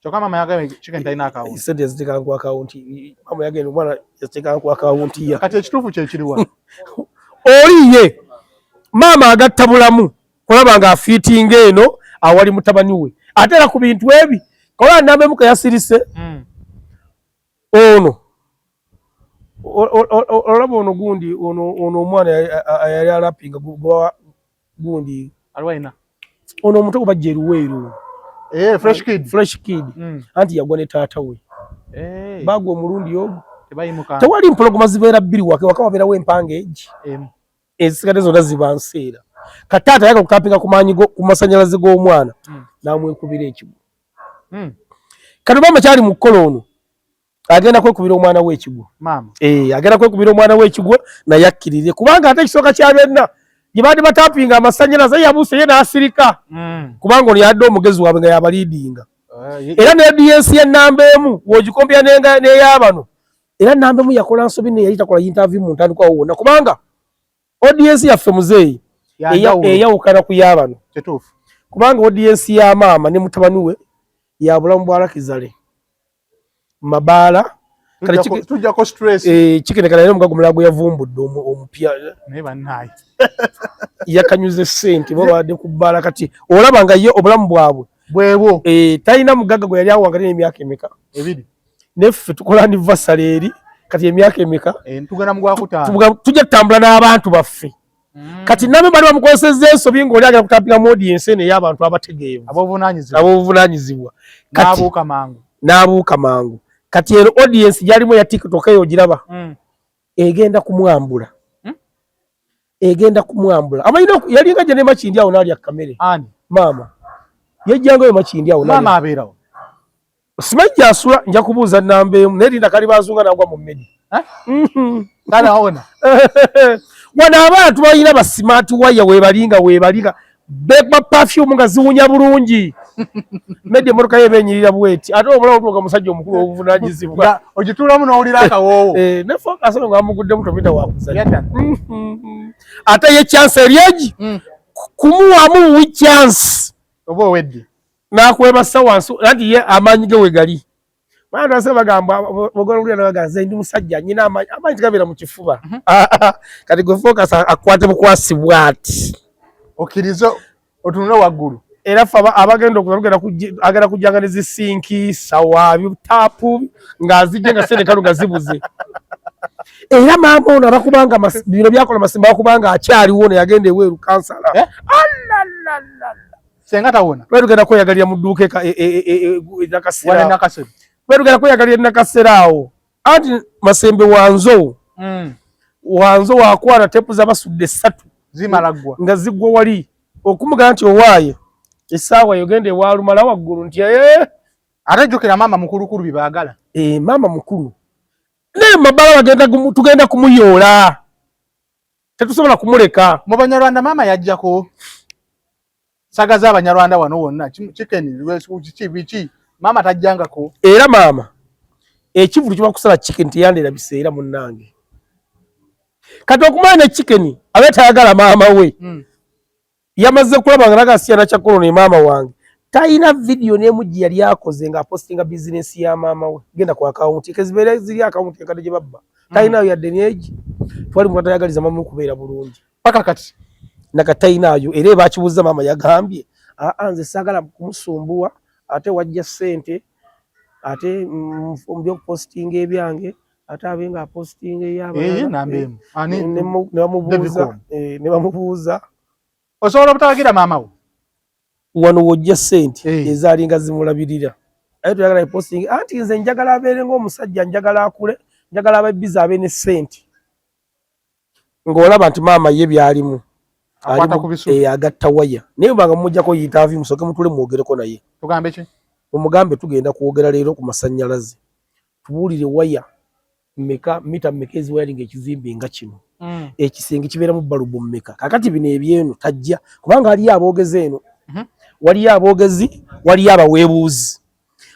Kyokka maama yagambye Chicken talina akawunti. Ssente yaziteeka ku akawunti. Maama yagambye omwana yaziteeka ku akawunti ya. Kati ekituufu kye kiriwa? Oli ye maama agatta bulamu kulaba nga afiitinga eno awali mutabani we. Ate era ku bintu ebi kola namba emu keyasirise. Ono olaba ono gundi ono omwana yali alapinga gundi alwaina ono omuto gubajja eruweeru. Fresh Kid. Fresh Kid. Anti yagwa ne taata we. Bagwa omulundi ogwo. Tewali mpologoma zibeera bbiri waka, waka wabeerawo empanga egi. Ezisigadde zonna ziba nseera. Kati taata yagala okutapinga ku maanyi ku masannyalaze g'omwana, n'amwekubira ekigwo. Kati maama kyali mu kukola ono agenda kwekubira omwana we ekigwo. Maama. Agenda kwekubira omwana we ekigwo naye akkirire, kubanga ate ekisooka kya byonna gye baali batapinga amasannyalaze yabuuse ye n'asirika. Kubanga ono yadde omugezi waabwe nga yabaliidinga. Era ne audience y'ennamba emu w'ogikompya n'ey'abano. Era nnamba emu yakola nsobi naye yali takola interview mu ntandikwa awo wonna, kubanga audience yaffe muzeeyi eyawukana ku y'abano. Kubanga audience ya maama ne mutabani we ya bulamu bwa Lakizale mabaala. Tujjako stress. Chicken kana omugaga omulala gwe yavumbudde omupya. Naye bannaye. Yakanyuze ssente babadde ku bbaala, kati olaba nga ye obulamu bwabwe bwebwo. Talina mugagga gwe yali awanga n'emyaka emeka? 2. Neffe tukola anniversary eri kati emyaka emeka? Tugenda mu gwakutaano. Tujja tutambula n'abantu baffe. Kati namwe bali bamukozesezza ensobi ng'oli agenda kutapinga mu audience eno ey'abantu abategeevu. Ab'obuvunaanyizibwa. Ab'obuvunaanyizibwa. N'abuuka mangu. N'abuuka mangu. Kati eno audience gy'alimu eya TikTok eyo ogiraba. Egenda kumwambula. Egenda kumwambula. Amalina yalinga gye ne Makindi awo n'alya kamere. Ani? Maama. Yajjangayo Makindi awo n'alya. Maama abeerawo. Simanyi gy'asula, nja kubuuza nnamba emu, naye linda kali bazunga n'agwa mu mmere. Tanaona. Wano abantu balina ba smart wire weebalinga weebalinga beba perfume nga ziwunya bulungi. Medi emmotoka ye beenyirira bweti, ate omulaba otuuka musajja omukulu obuvunaanyizibwa. Ogituulamu n'owulira akawoowo. Ne focus ono ng'amuguddemu tomuyita wa kuzannya. Ate ye chance eri egi, kumuwamu buwi chance. Oba owedde. N'akwebasa wansi, anti ye amaanyi ge we gali. Bantu base bagamba, bogora ulira nabaga nze ndi musajja nyina amaanyi, amaanyi tegabeera mu kifuba. Kati gwe focus akwate bukwasi bw'ati. Okkirize otunule waggulu. Era ffe abagenda okugenda agenda kujjanga ne zisinki, sawa, taapu ng'azijje nga ssente nkalu nga zibuze. Era maama ono abakubanga bino byakola masimba abakubanga akyaliwo ono yagenda eweeru kansala. Alalalala. Senga tawona. Lwali tugenda kweyagalira mu dduuka e Nakasero. Nakasero. Lwali tugenda kweyagalira e Nakasero awo. Anti Masembe wa Nzou. Wanzo wakwana tepu z'abasudde ssatu zimala ggwa nga ziggwa wali okumugamba nti owaaye essaawa yogenda ewalumala waggulu nti ee ate jjukira maama mukulukulu byebaagala. Ee maama mukulu naye mabala bagenda tugenda kumuyoola, tetusobola kumuleka. Mu Banyarwanda maama yajjako saga z'Abanyarwanda wano wonna chicken kiki biki maama tajjangako. Era maama ekivulu kiba kusala chicken teyandera biseera munnange. Kati okumanya ne chicken abe tayagala maama we yamaze kulaba nga naga siyana kya corona ne maama wange talina video n'emu gye yali akoze nga apostinga bizinensi ya maama we. Genda ku akawunti kezibeera ziri akawunti enkadde gye babba talinayo yadde n'egi. Twali muntu atayagaliza maama we kubeera bulungi paka kati nakatalinaayo. Era ebakibuuza maama yagambye aa nze saagala kumusumbuwa, ate wajja ssente ate mu by'okupositinga ebyange ate abe nga apositinga ey'abalala. Ne bamubuuza osobola obutawagira maama wo wano wojja ssente ezaalinga zimulabirira aye toyagala posting anti nze njagala abeere ng'omusajja, njagala akule, njagala abe biza abe ne ssente. Ng'olaba nti maama ye byalimu agatta waya naye banga mumujjako interview musooke mutule mwogereko naye. Tugambe ki? Mumugambe tugenda kwogera leero ku masannyalaze, tubuulire waya mmeka, mita mmeka eziwayalinga ekizimbe nga kino, ekisenge kibeeramu balubu mmeka. Kakati bino ebyeno tajja kubanga waliyo aboogezi eno, waliyo aboogezi, waliyo abaweebuuzi,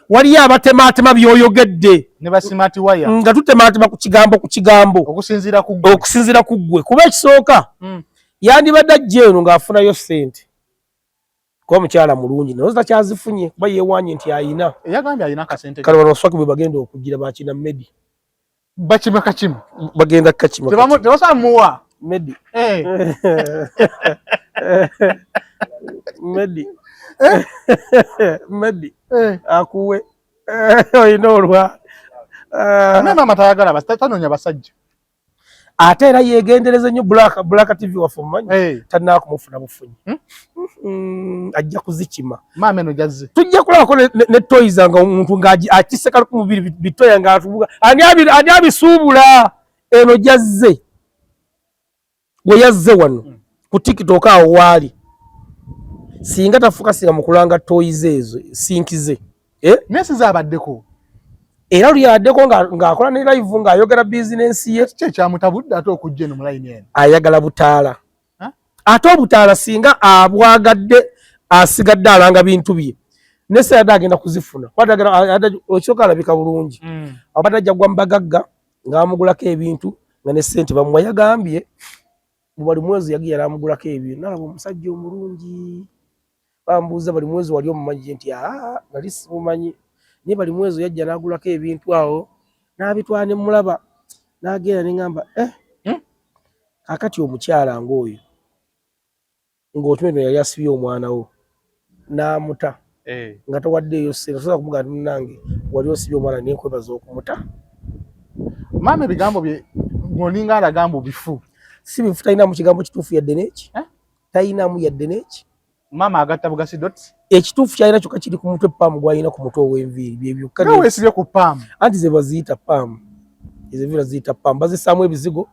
waliyo abatemaatema by'oyogedde ne basimati waya nga tutemaatema ku kigambo ku kigambo okusinziira ku ggwe. Kuba ekisooka yandibadde ajja eno ng'afunayo ssente kuba mukyala mulungi naye takyazifunye kuba yeewaanye nti ayina. Yagambye ayina akasente. Kale bano baswaki bwe bagenda okugira bakina Medi bakima kakima bagenda kakima tebasobola muwa Medi Medi Medi akuwe olina olwa naye maama tayagala tanoonya basajja. Ate era yeegendereza nnyo Black TV waffe omumanyi tannaba kumufuna bufunyi ajja kuzikima. Maama eno jazze tujja kulabako ne toyiza nga omuntu ng'akiseka ku mubiri bitoya ng'atubuga ani abisuubula eno jazze we yazze wano ku TikTok awo waali singa tafuka singa mu kulanga toyiza ezo sinkize naye siza abaddeko era luli abaddeko ng'akola ne live ng'ayogera bizinensi ye. Kiki ekyamutabudde ate okujja eno mu layini eno? Ayagala butaala ate obutaala singa abwagadde asigadde alanga bintu bye nese yadde agenda kuzifuna ekisooka alabika bulungi abadde ajja gwa mubagagga ng'amugulako ebintu nga ne ssente bamuwa. Yagambye buli mwezi yagiye yali ebintu nalaba omusajja omulungi bambuuza bali mwezi wali omumanyi nti aa nali simumanyi naye bali mwezi yajja n'agulako ebintu awo n'abitwala ne mulaba n'agenda ne ŋŋamba kaakati omukyala ng'oyo ng'otume yali asibye omwana wo n'amuta nga towaddeeyo ssente osobola kumugamba nti munnange wali osibye omwana naye nkwebaza okumuta. Maama ebigambo bye ng'olinga alaga mbu bifu. Si bifu, talinamu kigambo kituufu yadde n'eki, talinamu yadde n'eki. Maama agatta bugasi dots. Ekituufu kyalina kyokka kiri ku mutwe, paamu gw'alina ku mutwe ow'enviiri bye byokka. Nawe weesibye ku paamu. Anti ze baziyita paamu, ezo enviiri baziyita paamu, bazissaamu ebizigo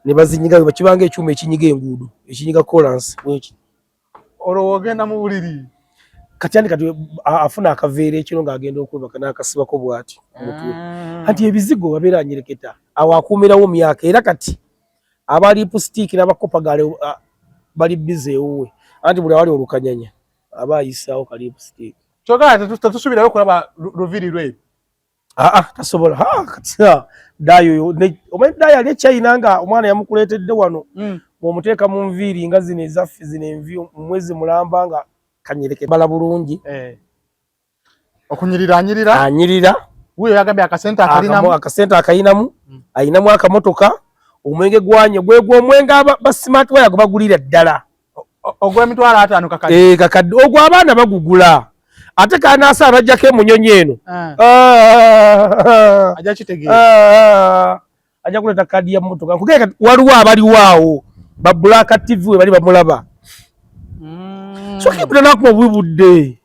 ne bazinyiga kibanga ekyuma ekinyiga enguudo ekinyiga kolansi bweki. Olwo w'ogenda mu buliri. Kati andi kati afuna akaveera ekiro ng'agenda okwebaka n'akasibako bw'ati ku mutwe. Anti ebizigo babeera anyereketa awo akuumirawo myaka. Era kati aba lipstick n'abakopagale bali bize ewuwe anti buli awali olukanyanya aba ayisaawo ka lipstick. Kyokka tetusubirayo okulaba luviiri lwe. Aa tasobola kati daayo omanyi daayo ali e China nga omwana yamukuleetedde wano bw'omuteeka mu nviiri nga zino ezaffe zino envi mu mwezi mulamba nga kanyereke bala bulungi. Okunyirira anyirira. Anyirira. Wuyo yagambye akasente akalinamu. Akasente akayinamu ayinamu akamotoka omwenge gwanye gwegwo omwenge ba smart wire gwe bagulira ddala. Ogw'emitwalo 50 kakadde. Kakadde ogwo abaana bagugula. Ate kanaasa abajjako emunyonyi eno. Ajja kitegeera. Ajja kuleeta kaadi ya mmotoka. Nkugambye kati waliwo abaliwo awo ba Black TV we bali bamulaba. So kibu tanakuba obubi budde.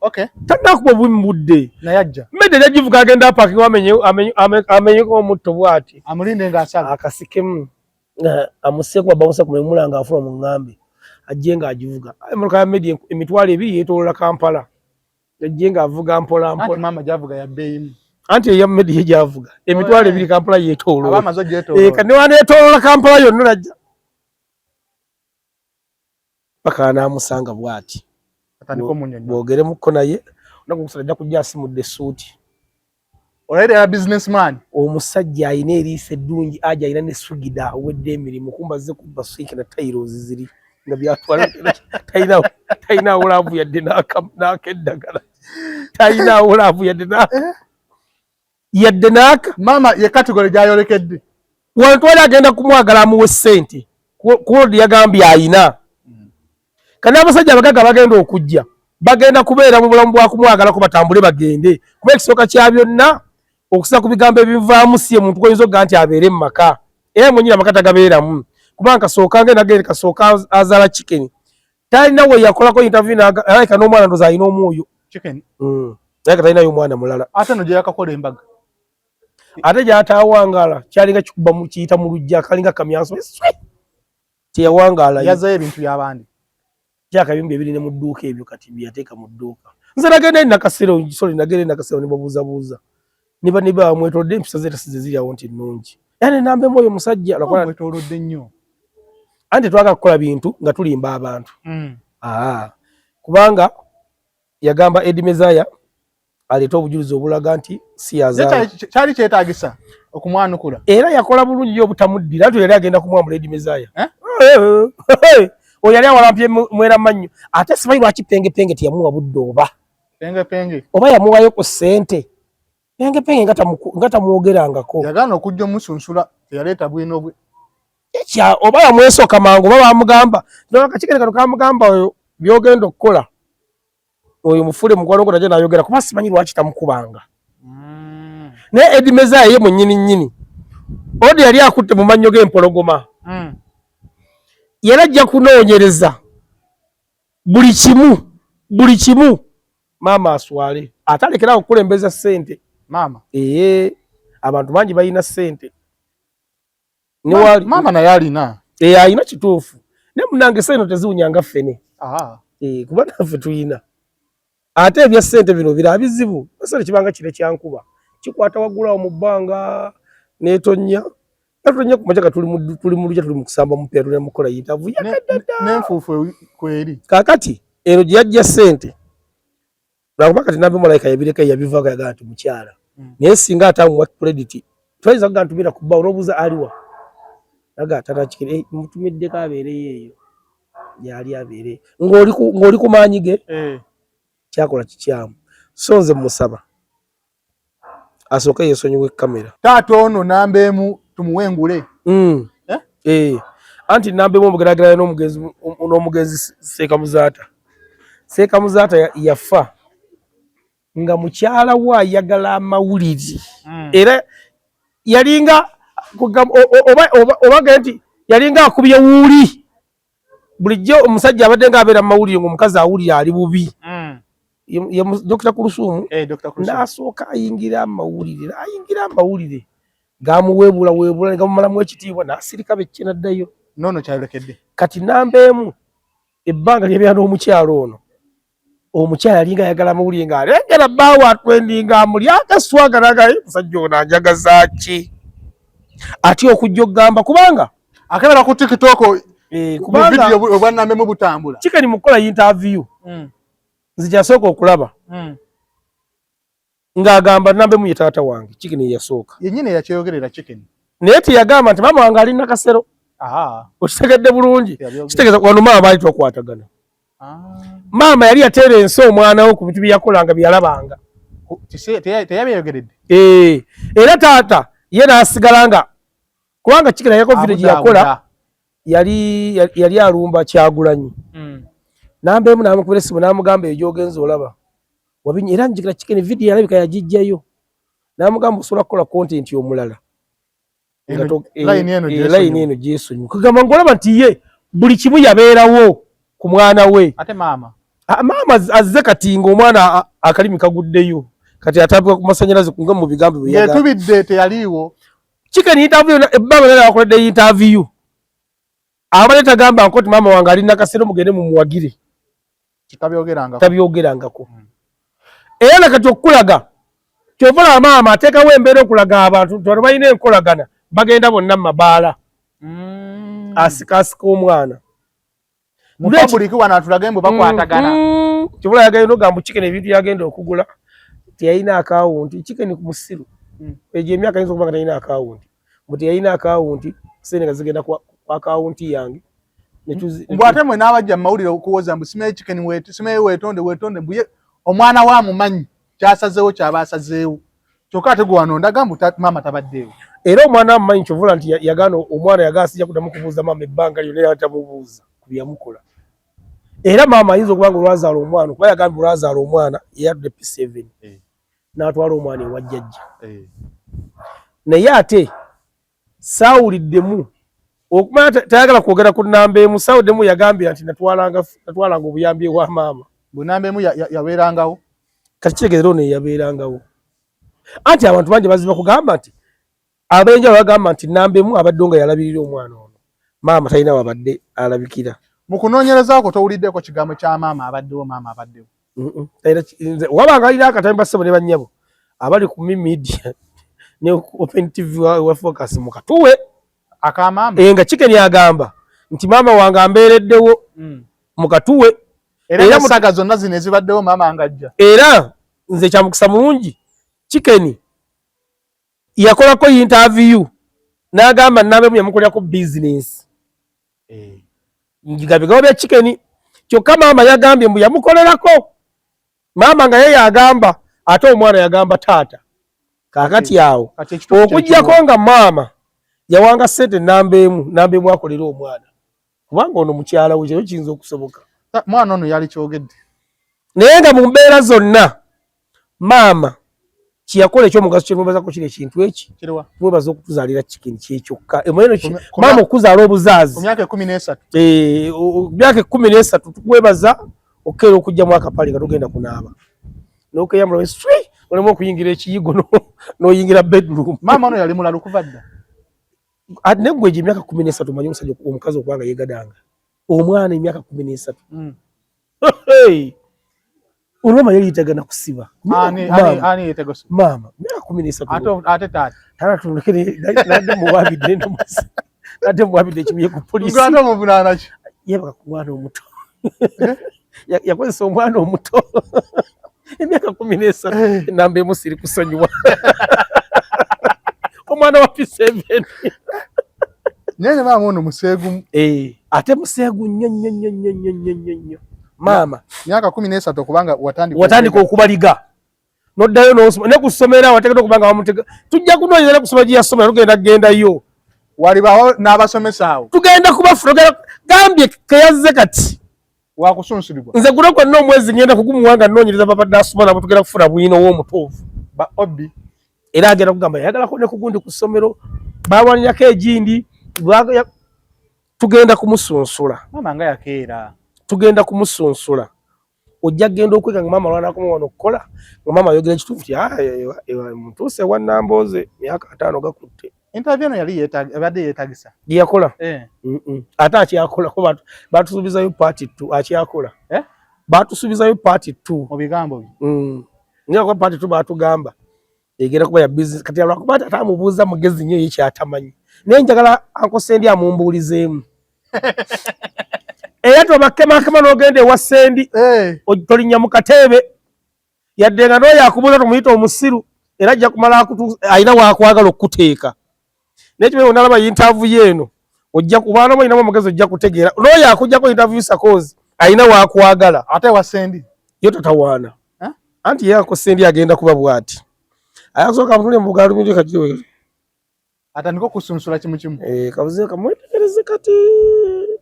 Tanakuba obubi mu budde. Naye ajja. Mmedde ajja givuga agenda apakinga amenyeko omutto bw'ati. Amulinde ng'asala. Akasikemu. Nga amuseeko bamusa ku mulimu nga afula mu ngambe ajje nga agivuga. Emmotoka ya Meddie 20,000 yeetooloola Kampala, ajje nga avuga mpola mpola. Anti maama gy'avuga ya bbeeyimu. Anti eya Meddie ye gy'avuga 20,000 Kampala yeetooloola. Aba amaze ogyetooloola. Eh, kati ne waneetooloola Kampala yonna najja paka n'amusanga bw'ati. Atandika omunyonyola. Bwogeremukko naye olunaku okusatu ajja kujja asimudde essuuti. Olayira ya businessman. Omusajja alina eriiso eddungi aja alina ne sugida owedde emirimu kumba azze kubba sink na tiles ziri nga byatwala talina awulaavu yadde n'akeddagala talina awulaavu yadde yadde n'aka. Maama ye category gy'ayolekedde. Wano twali agenda kumwagala amuwe ssente kuolodi yagambye ayina. Kati n'abasajja abagagga bagenda okujja bagenda kubeera mu bulamu bwa kumwagalako batambule bagende kuba ekisooka kya byonna okusa ku bigambo ebivaamu si ye muntu gwoyinza okugaa nti abeere mu maka era mwenyini amaka tagabeeramu kubanga kasooka ngenda gende kasooka azaala chicken talina we yakolako interview alabika n'omwana ndoza alina omwoyo chicken alabika talinayo omwana mulala ate no gye yakakola embaga ate gy'atawangaala kyalinga kikuba kiyita mu luggya kalinga kamyanso eswe teyawangaala yazayo ebintu by'abandi kyakabimbi ebiri ne mu dduuka ebyo kati byeyateeka mu dduuka nze nagenda eri Nakasero sorry nagenda eri Nakasero ne babuuzabuuza niba niba bamwetoolodde empisa ze tasize ziri awo nti nnungi era ne namba emu oyo musajja mwetoolodde nnyo anti twagala kukola bintu nga tulimba abantu kubanga yagamba Eddie Mezaya aleete obujulizi obulaga nti si yazaala. Kyali kyetaagisa okumwanukula era yakola bulungi nnyo obutamuddira anti yali agenda kumwamula Eddie Mezaya eh? Oyo yali awalampye mwera mannyo ate simanyi lwaki Penge Penge teyamuwa budde oba Penge Penge oba yamuwayo ku ssente Penge Penge nga tamwogerangako yagaana okujja omusunsula teyaleeta bwino bwe ekya oba yamwesooka mangu oba bamugamba akakikere kano kamugamba oyo byogenda okukola oyo mufule mukwano gwo najja nayogera kuba simanyi lwaki tamukubanga naye Eddie Mezaya ye mwennyini nnyini odi yali akutte mu mannyo g'empologoma yali ajja kunoonyereza buli kimu buli kimu maama aswale ate alekerawo okukulembeza ssente maama ee abantu bangi balina ssente maama naye alina alina kituufu naye munange ssente teziwunya nga ffene kuba naffe tulina ate ebya ssente bino bira bizibu ssente kibanga kire kyankuba kikwata waggulu awo mu bbanga n'etonnya tonnya ku makya tuli mu lujja tuli mu kusamba mupiira tuli mu kukola yintavu yakadada n'enfuufu kweri kaakati eno gye yajja ssente lwakuba kati nabbi malayika yabireka yabivaako yagamba nti mukyala naye singa ate amuwa credit twayinza kugamba ntumira ku bbaawo n'obuuza aliwa aga tata kikire mutumiddeko abeereyo eyo gyali abeere ng'oli ku maanyi ge kyakola kikyamu so nze musaba asooke yeesonyiwe kamera taata ono namba emu tumuwe engule anti namba emu omugeraageranya n'omugenzi Seeka Muzaata. Seeka Muzaata yafa nga mukyala we ayagala amawulire era yalinga oba nti yalinga akubye wuuli bulijjo omusajja abadde nga abeera mu mawulire ng'omukazi awulira ali bubi Dr. Kulusumu n'asooka ayingira amawulire ayingira amawulire gamuweebula weebula ne gamumalamu ekitiibwa n'asirika bekke n'addayo nono kyayolekedde kati namba emu ebbanga lyabeera n'omukyalo ono omukyala yalinga ayagala amawulire ng'alengera bbaawe atwendinga amulyako eswaga n'agamba musajja ono anjagaza ki atya okujja okugamba kubanga akebera ku TikTok kubanga video obwannambemu butambula kikeni mu kukola interview nze kyasooka okulaba ng'agamba nambemu ye taata wange Chicken yasooka yennyini yakyeyogerera Chicken naye teyagamba nti maama wange ali Nakasero okitegedde bulungi kitegeeza wano maama baali twakwatagana maama yali yateera ensi omwana we ku bintu bye yakolanga bye yalabanga teyabyeyogeredde era taata ye n'asigala nga kubanga Chicken yako video gye yakola yali alumba Kyagulanyi namba emu n'amukubira essimu n'amugamba eyo gy'ogenze olaba wabinya era njikira Chicken video yalabika yagijjayo n'amugamba osobola kukola content omulala line eno gyesonyiwa kugamba ng'olaba nti ye buli kimu yabeerawo ku mwana we ate maama maama azze kati ng'omwana akalimi kaguddeyo kati atambika ku masanyalaze nga mu bigambo bye yatubidde teyaliiwo Chicken interview ebbanga lyonna bakoledde interview. Abadde tagamba nko nti maama wange ali Nakasero mugende mumuwagire. Tabyogerangako. Tabyogerangako. Era nakati okukulaga kyova olaba maama ateekawo embeera okulaga abantu nti bano balina enkolagana, bagenda bonna mu mabaala. Asikaasika omwana. Mu public wano atulage mbu bakwatagana. Kyova olaba yagenda ogamba Chicken ebintu yagenda okugula teyalina akawunti. Chicken ku musiru. Egyo emyaka ayinza okuba nga talina akawunti. Mbu teyalina akawunti, ssente nga zigenda ku akawunti yange. Mbu ate mwe n'abajja mu mawulire okuwoza mbu simanyi Chicken simanyi weetonde, weetonde, mbu ye omwana we amumanyi kyasazeewo kyaba asazeewo. Kyokka ate gwe wano ndaga mbu maama tabaddeewo. Era omwana amumanyi kyovula nti yagaana omwana yagaana sijja kuddamu kubuuza maama ebbanga lyonna era tamubuuza ku bye yamukola. Era maama ayinza okuba nga olwazaala omwana, kuba yagambye olwazaala omwana yeyatudde P7 n'atwala omwana ewa jjajja. Naye ate saawuliddemu okumanya tayagala kwogera ku nnamba emu, saawuliddemu yagambye nti natwalanga obuyambi ewa maama. Bwe nnamba emu yabeerangawo? Kati kitegeeza ono yabeerangawo. Anti abantu bangi baziba kugamba nti ab'enjawulo bagamba nti nnamba emu abadde nga yalabirira omwana ono. Maama talina wabadde alabikira. Mu kunoonyereza okwo towuliddeko kigambo kya maama abaddewo, maama abaddewo? Wabanga alina akatambi bassebo ne bannyabo abali ku Mi Media ne Open TV wa Focus mu katuwe. Aka maama? Nga Chicken agamba nti maama wange ambeereddewo mu katuwe. Era saga zonna zino ezibaddewo maama ng'ajja. Era nze kya mukisa mulungi Chicken yakolako interview n'agamba nnamba emu yamukolerako business. Njiga bigambo bya Chicken kyokka maama yagambye mbu yamukolerako. Maama nga ye yagamba ate omwana yagamba taata. Kaakati awo okuggyako nga maama yawanga ssente nnamba emu, nnamba emu akolera omwana. Kubanga ono mukyala we kyo kiyinza okusoboka. Mwana ono yali kyogedde. Naye nga mu mbeera zonna maama kye yakola ekyomugaso kyemwebazako kiri ekintu eki mwebaza okutuzaalira Chicken kyekyokka. Maama okuzaala obuzaazi ku myaka 13. Myaka 13 tukwebaza okukeera okugyamu akapale nga tugenda kunaaba. N'okeyambula swi olemu okuyingira ekiyigo n'oyingira bedroom. Maama ono yali mulalu kuva dda. Naye ggwe egyo emyaka 13 omanyi omusajja omukazi okuba nga yeegadanga. Omwana emyaka 13. Olwama yali yeetagana kusiba. Maama myaka 13. Ate taata. Taata tumulekere nadde muwabidde n'omusi. Nadde muwabidde ekibuye ku poliisi. Ate omuvunaana ki? Yeebaka ku mwana omuto. Yakozesa omwana omuto. Emyaka 13 ennamba emu siri kusonyiwa. Omwana wa P7. Naye maama ono museegu. Ate museegu nnyo nnyo nnyo nnyo nnyo nnyo nnyo nnyo. Maama. Myaka 13 okubanga watandika okubaliga. N'oddayo n'osoma ne ku ssomero awo wateekeddwa okuba nga bamutega. Tujja kunoonyereza ne ku ssomero gye yasomera tugenda kugendayo. Walibawo n'abasomesa awo. Tugenda kubafuna, gambye keyazze kati. Wakusunsulibwa. Nze guno gwonna omwezi ngenda kugumuwa nga nnoonyereza babadde asoma nabo tugenda kufuna bwino w'omutuufu. Ba Obi. Era agenda kugamba yayagalako ne ku gundi ku ssomero, balwanirako egindi, tugenda kumusunsula. Maama nga yakeera. Tugenda kumusunsula. Ojja kugenda okweka nga maama lwanakoma wano okukola, nga maama ayogera ekituufu nti, ntuuse ewa Nambooze myaka 50 gakutte. Interview eno yali ebadde yeetagisa. Gye yakola? Ate akyakola, kuba batusuubizayo part 2, akyakola. Batusuubizayo part 2. Mu bigambo bye. Naye kuba part 2 batugamba egenda kuba ya business. Kati lwakuba ate amubuuza mugezi nnyo ye kyatamanyi. Naye njagala Uncle Sendi amumbuulizeemu. Era tobakemakema n'ogenda ewa Sendi, tolinnya mu kateebe. Yadde nga n'oyo akubuuza tumuyita omusiru, era ajja kumala alina waakwagala okukuteeka. Naye kibe onalaba interview ye eno, ojja kuba n'olinamu amagezi ojja kutegeera. N'oyo akuggyako interview sakozi alina waakwagala. Ate ewa Sendi? Ye totawaana. Anti ye Uncle Sendi agenda kuba bw'ati. Ayasooka amutule mu bugalo kati Atandika okusunsula kimu kimu. Kabuze kamwetegereze kati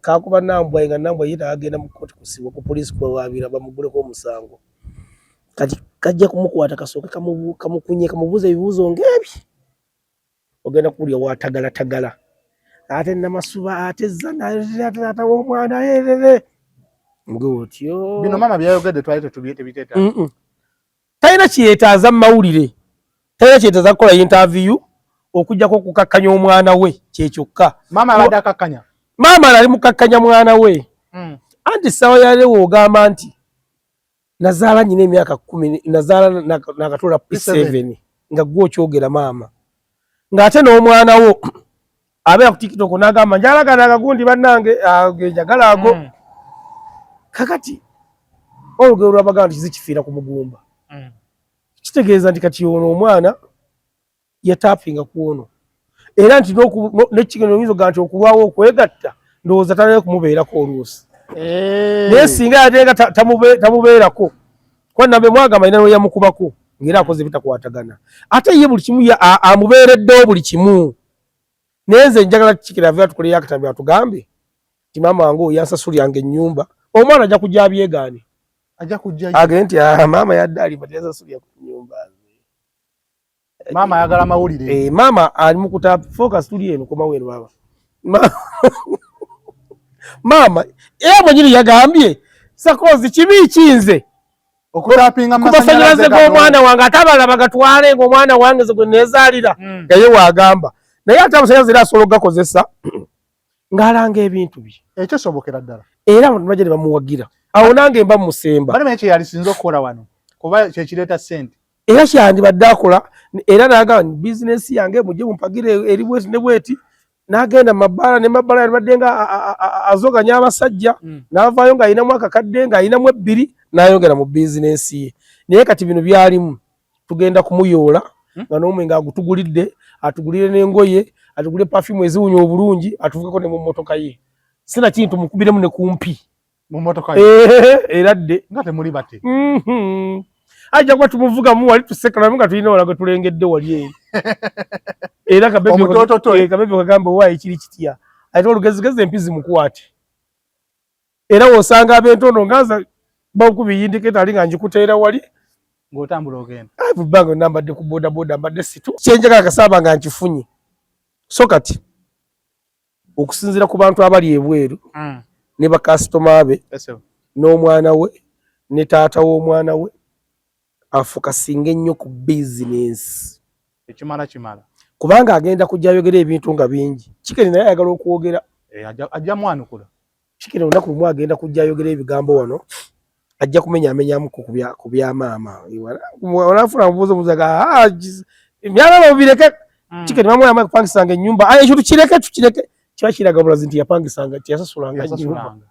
kakuba Nambwa nga Nambwa ye agenda mu kkooti kusibwa ku poliisi kuwawaabira bamuguleko omusango. Kati kajja kumukwata kasooke kamukunye kamubuuze ebibuuzo ng'ebyo. Ogenda kuwulira waatagalatagala. Ate Namasuba ate Zana ate taata w'omwana erere. Muge otyo. Bino maama byayogedde twali tebiteetaaga. Talina kyetaaza mu mawulire. Talina kyetaaza kukola interview okuggyako okukakkanya omwana we kye kyokka. Maama abadde akakkanya? Maama ali mukakkanya mwana we. Anti ssaawa yalewo ogamba nti nazaala nyina emyaka 10, nazaala nakatula P7 nga gwe okyogera maama, ng'ate n'omwana wo abeera ku TikTok n'agamba njalagana akagundi bannange genjagala ago. Kakati olugero lwabagamba nti kizikifiira ku mugumba. Kitegeeza nti kati ono omwana yatapinga ku ono, era nti nekigendo oyinza okugamba nti okulwawo okwegatta ndowooza talina kumubeerako oluusi. Naye singa yatenga tamubeerako, kuba nambe mwagamba alina lwe yamukubako ng'era akoze bitakwatagana, ate ye buli kimu amubeereddewo buli kimu. Naye nze njagala kikira ave atukoleyo akatambi atugambe nti maama wange oyo yansasuliranga ennyumba. Omwana ajja kujja abyegaane, ajja kujja agende nti ah, maama yadde alimba, teyansasulira ku nnyumba. Maama ayagala mawulire. Eh, maama ali mu kuta focus, tuli eno, komawo eno baba. Maama era mwenyini yagambye sakozi kibi kinze okutapinga ku masanyalaze g'omwana wange, ate abalala bagatwale ng'omwana wange ze gwe neezaalira. Nga ye waagamba, naye ate amasanyalaze era asobola okugakozesa ng'alanga ebintu bye. Ekyo sobokera ddala. Era abantu bajja ne bamuwagira awo, nange mba musemba. Bali manyi kyeyalisinze okukola wano kuba kyekireeta ssente. Era kyandibadde akola, era n'agamba nti bizinesi yange mujje mumpagire eri bweti ne bweti, n'agenda mu mabbala ne mabbala yalibadde nga azoganya abasajja. N'avaayo ng'alinamu akakadde, ng'alinamu ebbiri, n'ayongera mu bizinesi ye. Naye kati bino byalimu tugenda kumuyoola nga n'omwenge agutugulidde, atugulire n'engoye, atugulire perfume eziwunya obulungi, atuvugeko ne mu mmotoka ye, sinakindi tumukubiremu ne kumpi mu mmotoka ye. Era dde nga temuli bate. Ajja kuba tumuvugamu wali tusekalamu nga tulina wala gwe tulengedde wali eri, era Omutototo. Kabebi kagamba owaayi kiri kitya, ate olugezigezi empizi mukwate, era wosanga ab'entondo nga nza bakubiyindika ali nga njikuteera wali ng'otambula ogenda. Bbanga yonna mbadde ku bodaboda, mbadde situ kyenjagala kasaaba nga nkifunye. So kati okusinziira ku bantu abali ebweru ne bakasitoma be n'omwana we ne taata w'omwana we, afokasinga ennyo ku bizinensi. Ekimala kimala. Kubanga agenda kujja ayogera ebintu nga bingi. Kikeri naye ayagala okwogera. Eh, ajja mwanukula. Kikeri olunaku lumu agenda kujja ayogera ebigambo wano, ajja kumenyaamenyamuko ku bya maama. Onafuna mubuuzo muzaga emyalala mubireke. Kikeri maama yamwe kupangisanga ennyumba, aye ekyo tukireke, tukireke. Kiba kiraga bulazi nti yapangisanga, tiyasasulanga nnyumba. Yasasulanga.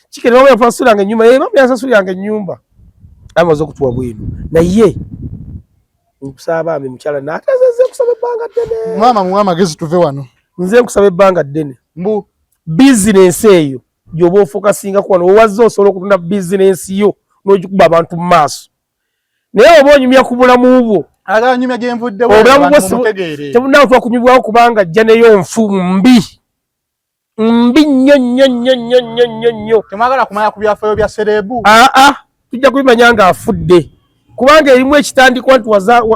Kikeri maama yapasulanga ennyumba, ye maama yasasulanga ennyumba, amaze okutuwa bwino. Naye nkusaba bambi mukyala, naate nze nkusaba ebbanga ddene. Maama muwe amagezi tuve wano. Nze nkusaba ebbanga ddene. Mbu bizinensi eyo gyoba ofokasinga ku wano wewazze, osobola okutunda bizinensi yo n'ogikuba abantu mu maaso, naye oba onyumya ku bulamu bwo. Agala nyumya gye nvudde. Obulamu bwo mutegeere. Tebunatuwa kunyumibwawo kubanga ajja neyo nfu mbi mbi nnyo nnyo nnyo nnyo nnyo nnyo nnyo. Temwagala kumanya ku byafaayo bya celeb. Aa, tujja kubimanya ng'afudde, kubanga erimu ekitandikwa nti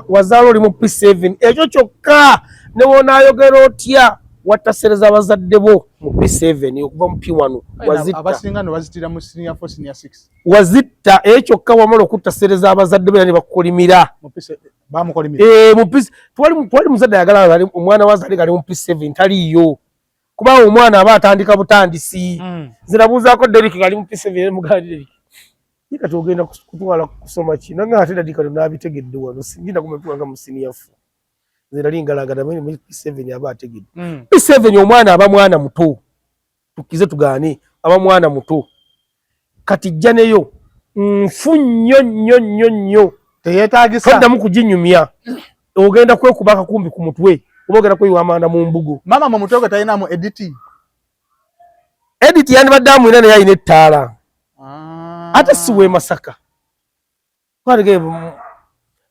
wazaala oli mu P7, ekyo kyokka ne wonaayogera otya wattasereza abazadde bo mu P7 okuva mu P1 wazitta. Abasinga no bazitira mu senior 4, senior 6. Wazitta, ekyo kyokka wamala okuttasereza abazadde bo era ne bakukolimira. Mu P7 bamukolimira. Eh, mu P twali muzadde ayagala omwana wazaale ng'ali mu P7 taliiyo, kubanga omwana aba atandika butandisi. Nze nabuuzaako Derek ng'ali mu P7, mugamba Derek, ye kati ogenda kutwala kusoma ki? Nange ate daddy kano n'abitegedde wano singenda kumatuanga mu senior 4. Nze nali ngalanga naye mu P7 aba ategedde. P7 omwana aba mwana muto, tukize tugaane, aba mwana muto. Kati jja neyo nfu nnyo nnyo nnyo nnyo. Teyeetagisa. Toddamu kuginyumya, ogenda kwekuba akakumbi ku mutwe oba ogenda kweyiwa amanda mu mbugo. Maama mu mutwe gwe talinamu edit. Edit yandibadde amwina, naye alina ettaala. Ate si w'e Masaka.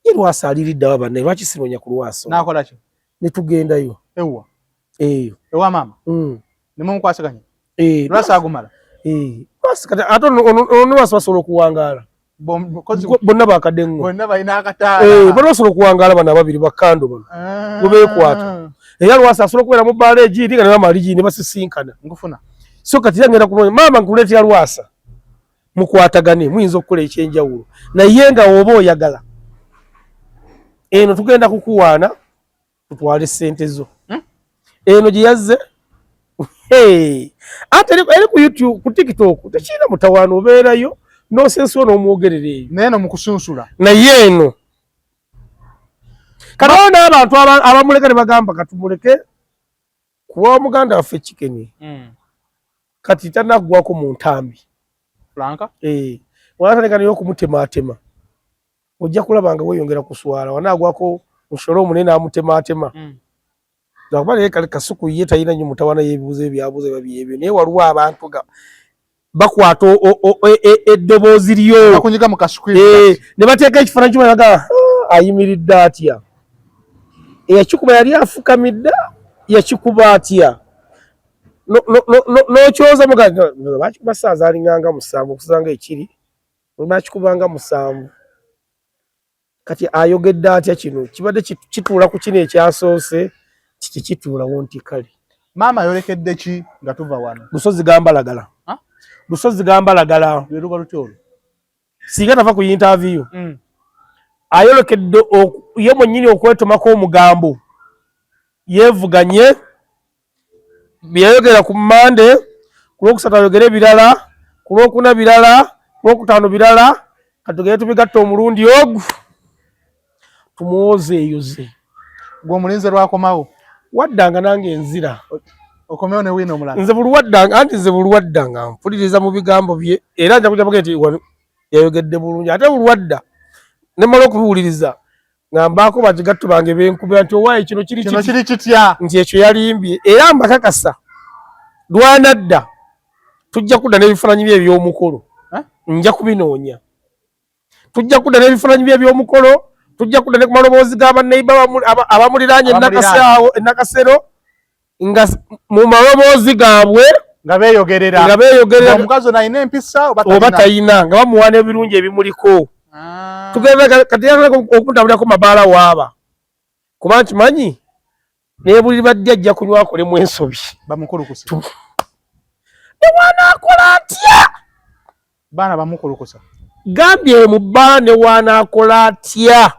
Ye Lwasa aliriddawa banne, lwaki sinoonya ku Lwasa? Nakola ki? Ne tugendayo. Ewa? Eyo. Ewa maama? Mm. Nemumukwasaganya? Eh. Lwasa agumala? Eh. Lwasa kati ate ono Lwasa basobola okuwangaala. Bonna bakadde ŋŋo. Bonna balina akataala. Eh, bonna basobola okuwangaala, bano ababiri bakando bano. Bwe beekwata. Era Lwasa asobola okubeera mu bbaala egiri nga ne maama ali giri ne basisinkana. Nkufuna. So kati era ngenda kunoonya maama nkuleetera Lwasa. Mukwatagane, muyinza okukola ekyenjawulo, naye nga oba oyagala eno tugenda kukuwaana tutwale ssente zo. Eno gye yazze. Ate eri ku YouTube, ku TikTok tekirina mutawaana, obeerayo n'osensuwa n'omwogerera eyo. Naye no mukusunsula. Naye eno kati waliwo n'abantu abamuleka ne bagamba katumuleke kuwa muganda waffe Chicken. Kati tanaggwako mu ntambi. Franka? Eh, wanatandika naye okumutematema, ojja kulaba nga weeyongera kuswala. Wanaagwako musolo omunene amutemaatema. Lwakuba naye kale Kasuku ye talina nnyo mutawaana, y'ebibuuzo ebyabuuza biba byebyo, naye waliwo abantu nga bakwata eddoboozi lyo bakunyiga mu Kasuku ne bateeka ekifaananyi kyo balaga, ayimiridde atya, eyakikuba yali afukamidde, yakikuba atya, n'okyoza bakikuba ssaawa zaalinganga 7 okusanga ekiri bakikubanga 7. Kati ayogedde atya kino kibadde kituula ku kino ekyasoose kiki kituulawo nti kale. Maama ayolekedde ki nga tuva wano? Lusozi gambalagala. Lusozi gambalagala. Lwe luba lutya olwo? Singa tava ku interview. Ayolekedde ye mwennyini okwetomako omugambo, yeevuganye byeyayogera ku Mmande, ku Lwokusatu ayogere birala, ku Lwokuna birala, ku Lwokutaano birala. Katugende tubigatta omulundi ogu tumwozeeyoze. Gwe omulinze lwakomawo? Waddanga nange nzira. Okomewo ne wiina omulala. Nze buli waddanga, anti nze buli waddanga mpuliriza mu bigambo bye, era nja kujja nti wano yayogedde bulungi, ate buli wadda ne mmala okubiwuliriza nga mbaako bakigatto bange benkubira nti owaaye kino kiri kino kiri kitya, nti ekyo yalimbye, era mbakakasa lwanadda tujja kudda n'ebifaananyi bye eby'omukolo. Nja kubinoonya, tujja kudda n'ebifaananyi bye eby'omukolo, tujja kudda ne ku maloboozi ga banneiba abamuliraanye e Nakasero nga mu maloboozi gaabwe nga beeyogerera nga beeyogerera omukazi ono alina empisa oba talina, nga bamuwa n'ebirungi ebimuliko. Tugenda kati okutambulirako mabaala waaba kuba nkimanyi naye buli badde ajja kunywa akolemu ensobi. Bamukulukusa. Ne wanaakola atya? Baana bamukulukusa. Gambye mu bbaala ne wanaakola atya,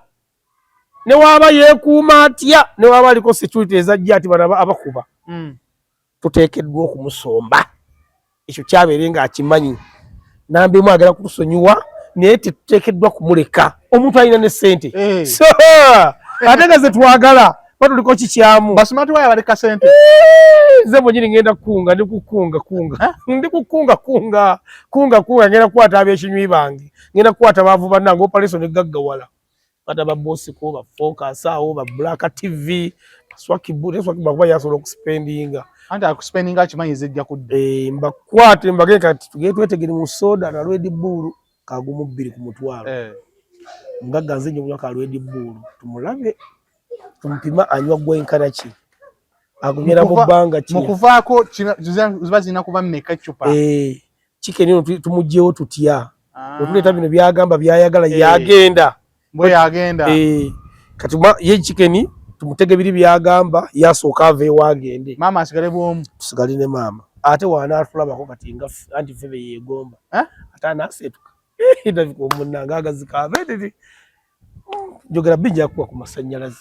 ne waaba yeekuuma atya, ne waaba aliko security ezajja ati bano abakuba. Tuteekeddwa okumusomba, ekyo kyabeere ng'akimanyi. Namba emu agala kutusonyiwa, naye tetuteekeddwa kumuleka. Omuntu alina ne ssente. So, ate nga ze twagala batuliko kikyamu. Basumati waya baleka sente. Nze mwenyini ngenda kukunga, ndi kukunga kunga, ndi kukunga kunga kunga kunga. Ngenda kukwata ab'ekinywi bange, ngenda kukwata baavu bannange operation egaggawala, kwata ba Bosco, ba Focus awo, ba Black TV, Swakibu ne Swakibu kuba yasobola okuspendinga. Anti akuspendinga akimanyi zijja kudda. Eh, mbakwate mbage kati tugende twetegere mu soda na Red Bull kagumu 2 ku mutwalo. Mugagga nze nnyo ka Red Bull, tumulabe tumupima anywa gwenkana ki, agunywera mu bbanga ki. Mu kuvaako ziba zirina kuba mmeka eccupa? Eh, Chicken ono tumugyewo tutya? Otuleeta bino byagamba byayagala. Yagenda. Bwe yagenda. Eh, kati ye Chicken tumutege biri byagamba, yasooka aveewo agende. Maama asigale bwomu. Tusigale ne maama, ate wanaatulabako kati nga anti ffe be yeegomba. Ate anaaseetuka ndabika omunnange agazi kabe njogera bijja kuba ku masannyalaze.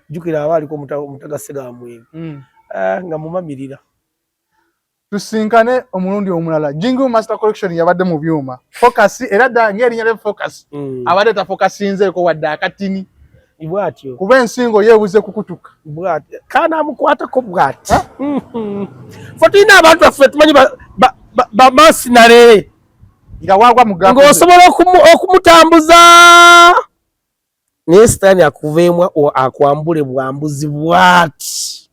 Jjukira aba aliko omutagase ga mwenge. Ah, nga mumamirira. Tusinkane omulundi omulala. Jingu Master Collection yabadde mu byuma Focus, era ddala ng'erinnya lye Focus. Abadde tafokasinzeeko wadde akatini. Bwatyo. Kuba ensingo yeebuze kukutuka. Bwati kana amukwatako bwati. Fe tulina abantu baffe tumanyi bamasinale. Nga wagwa mugambo. Ng'osobola okumutambuza, naye sitaani akuveemu akwambule bwambuzi bwati.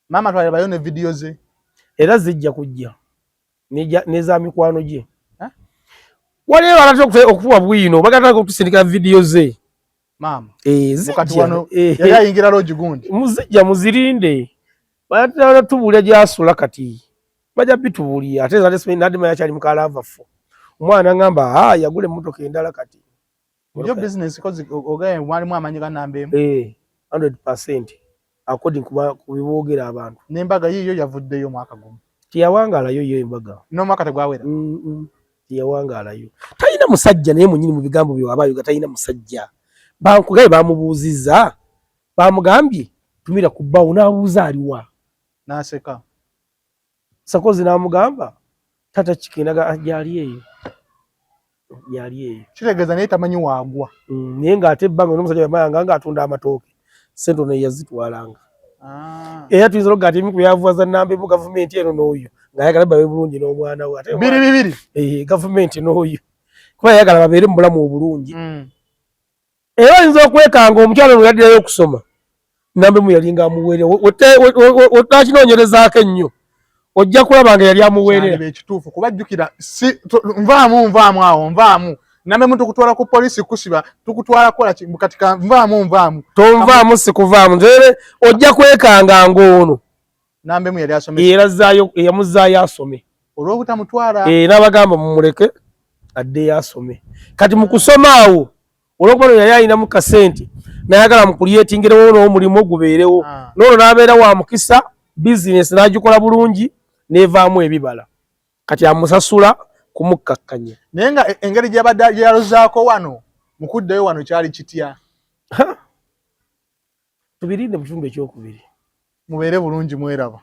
Maama twalabayo ne vidiyo ze. Era zijja kujja neza mikwano gye. Waliyo abatera okutuwa bwino, bagala okutusindikira vidiyo ze. Maama. Eh, kati wano zijja. Yali ayingira lodge gundi. Muzijja muzirinde, batera tubuulya gyasula, kati bajja bitubuulira. Ate nze nadima yakyali mukalavafu, omwana ngamba a yagula emmotoka endala kati. Yo business kozi ogaye mwalimu amanyi ga namba emu. Eh, 100% according ku biboogera abantu. N'embaga yiyo yavuddeyo mwaka gumu. Teyawangalayo yo embaga. N'omwaka tegwawera. Teyawangalayo, talina musajja, naye munyini mu bigambo bye waba ayoga talina musajja. Bankugaye bamubuuzizza, bamugambye tumira ku bbaawo, n'abuuza aliwa. N'aseka. Sakozi n'amugamba tata kikenaga gyali eyo gyali eyo. Kitegeeza naye tamanyi waagwa. Naye ng'ate ebbanga n'omusajja yamayanga ng'atunda amatooke, ssente ono yazitwalanga. Era tuyinza okugaa nti ebimu ku byavuwaza Nambemu gavumenti eno n'oyo ng'ayagala babe bulungi n'omwana we. Ate biri bibiri. Gavumenti n'oyo kuba yayagala babeere mu bulamu obulungi. Era oyinza okwekanga omukyala ono yaddirayo okusoma, Nambemu yalinga amuweerera. Wetakinoonyerezaako ennyo ojja kulaba nga yali amuweerera. Ekituufu kuba jjukira si nvaamu nvaamu awo nvaamu Nambemu tukutwala ku poliisi kusiba tukutwala kukola ki kati ka nvaamu nvaamu tonvaamu sikuvaamu nze ojja kwekanga ng'ono Nambemu yali asomesa era zaayo yamuzzaayo asome olw'obutamutwala n'abagamba mumuleke addeyo asome. Kati mu kusoma awo olw'okuba no yali alinamu kasente nayagala mukulyetingirewo n'omulimu gubeerewo, n'olwo n'abeera wa mukisa bizinesi n'agikola bulungi n'evaamu ebibala. Kati amusasula kumukkakkanya. Naye nga engeri gy'abadde gy'alozaako wano mu kuddayo wano kyali kitya? Tubirinde mu kitundu ekyokubiri. Mubeere bulungi mweraba.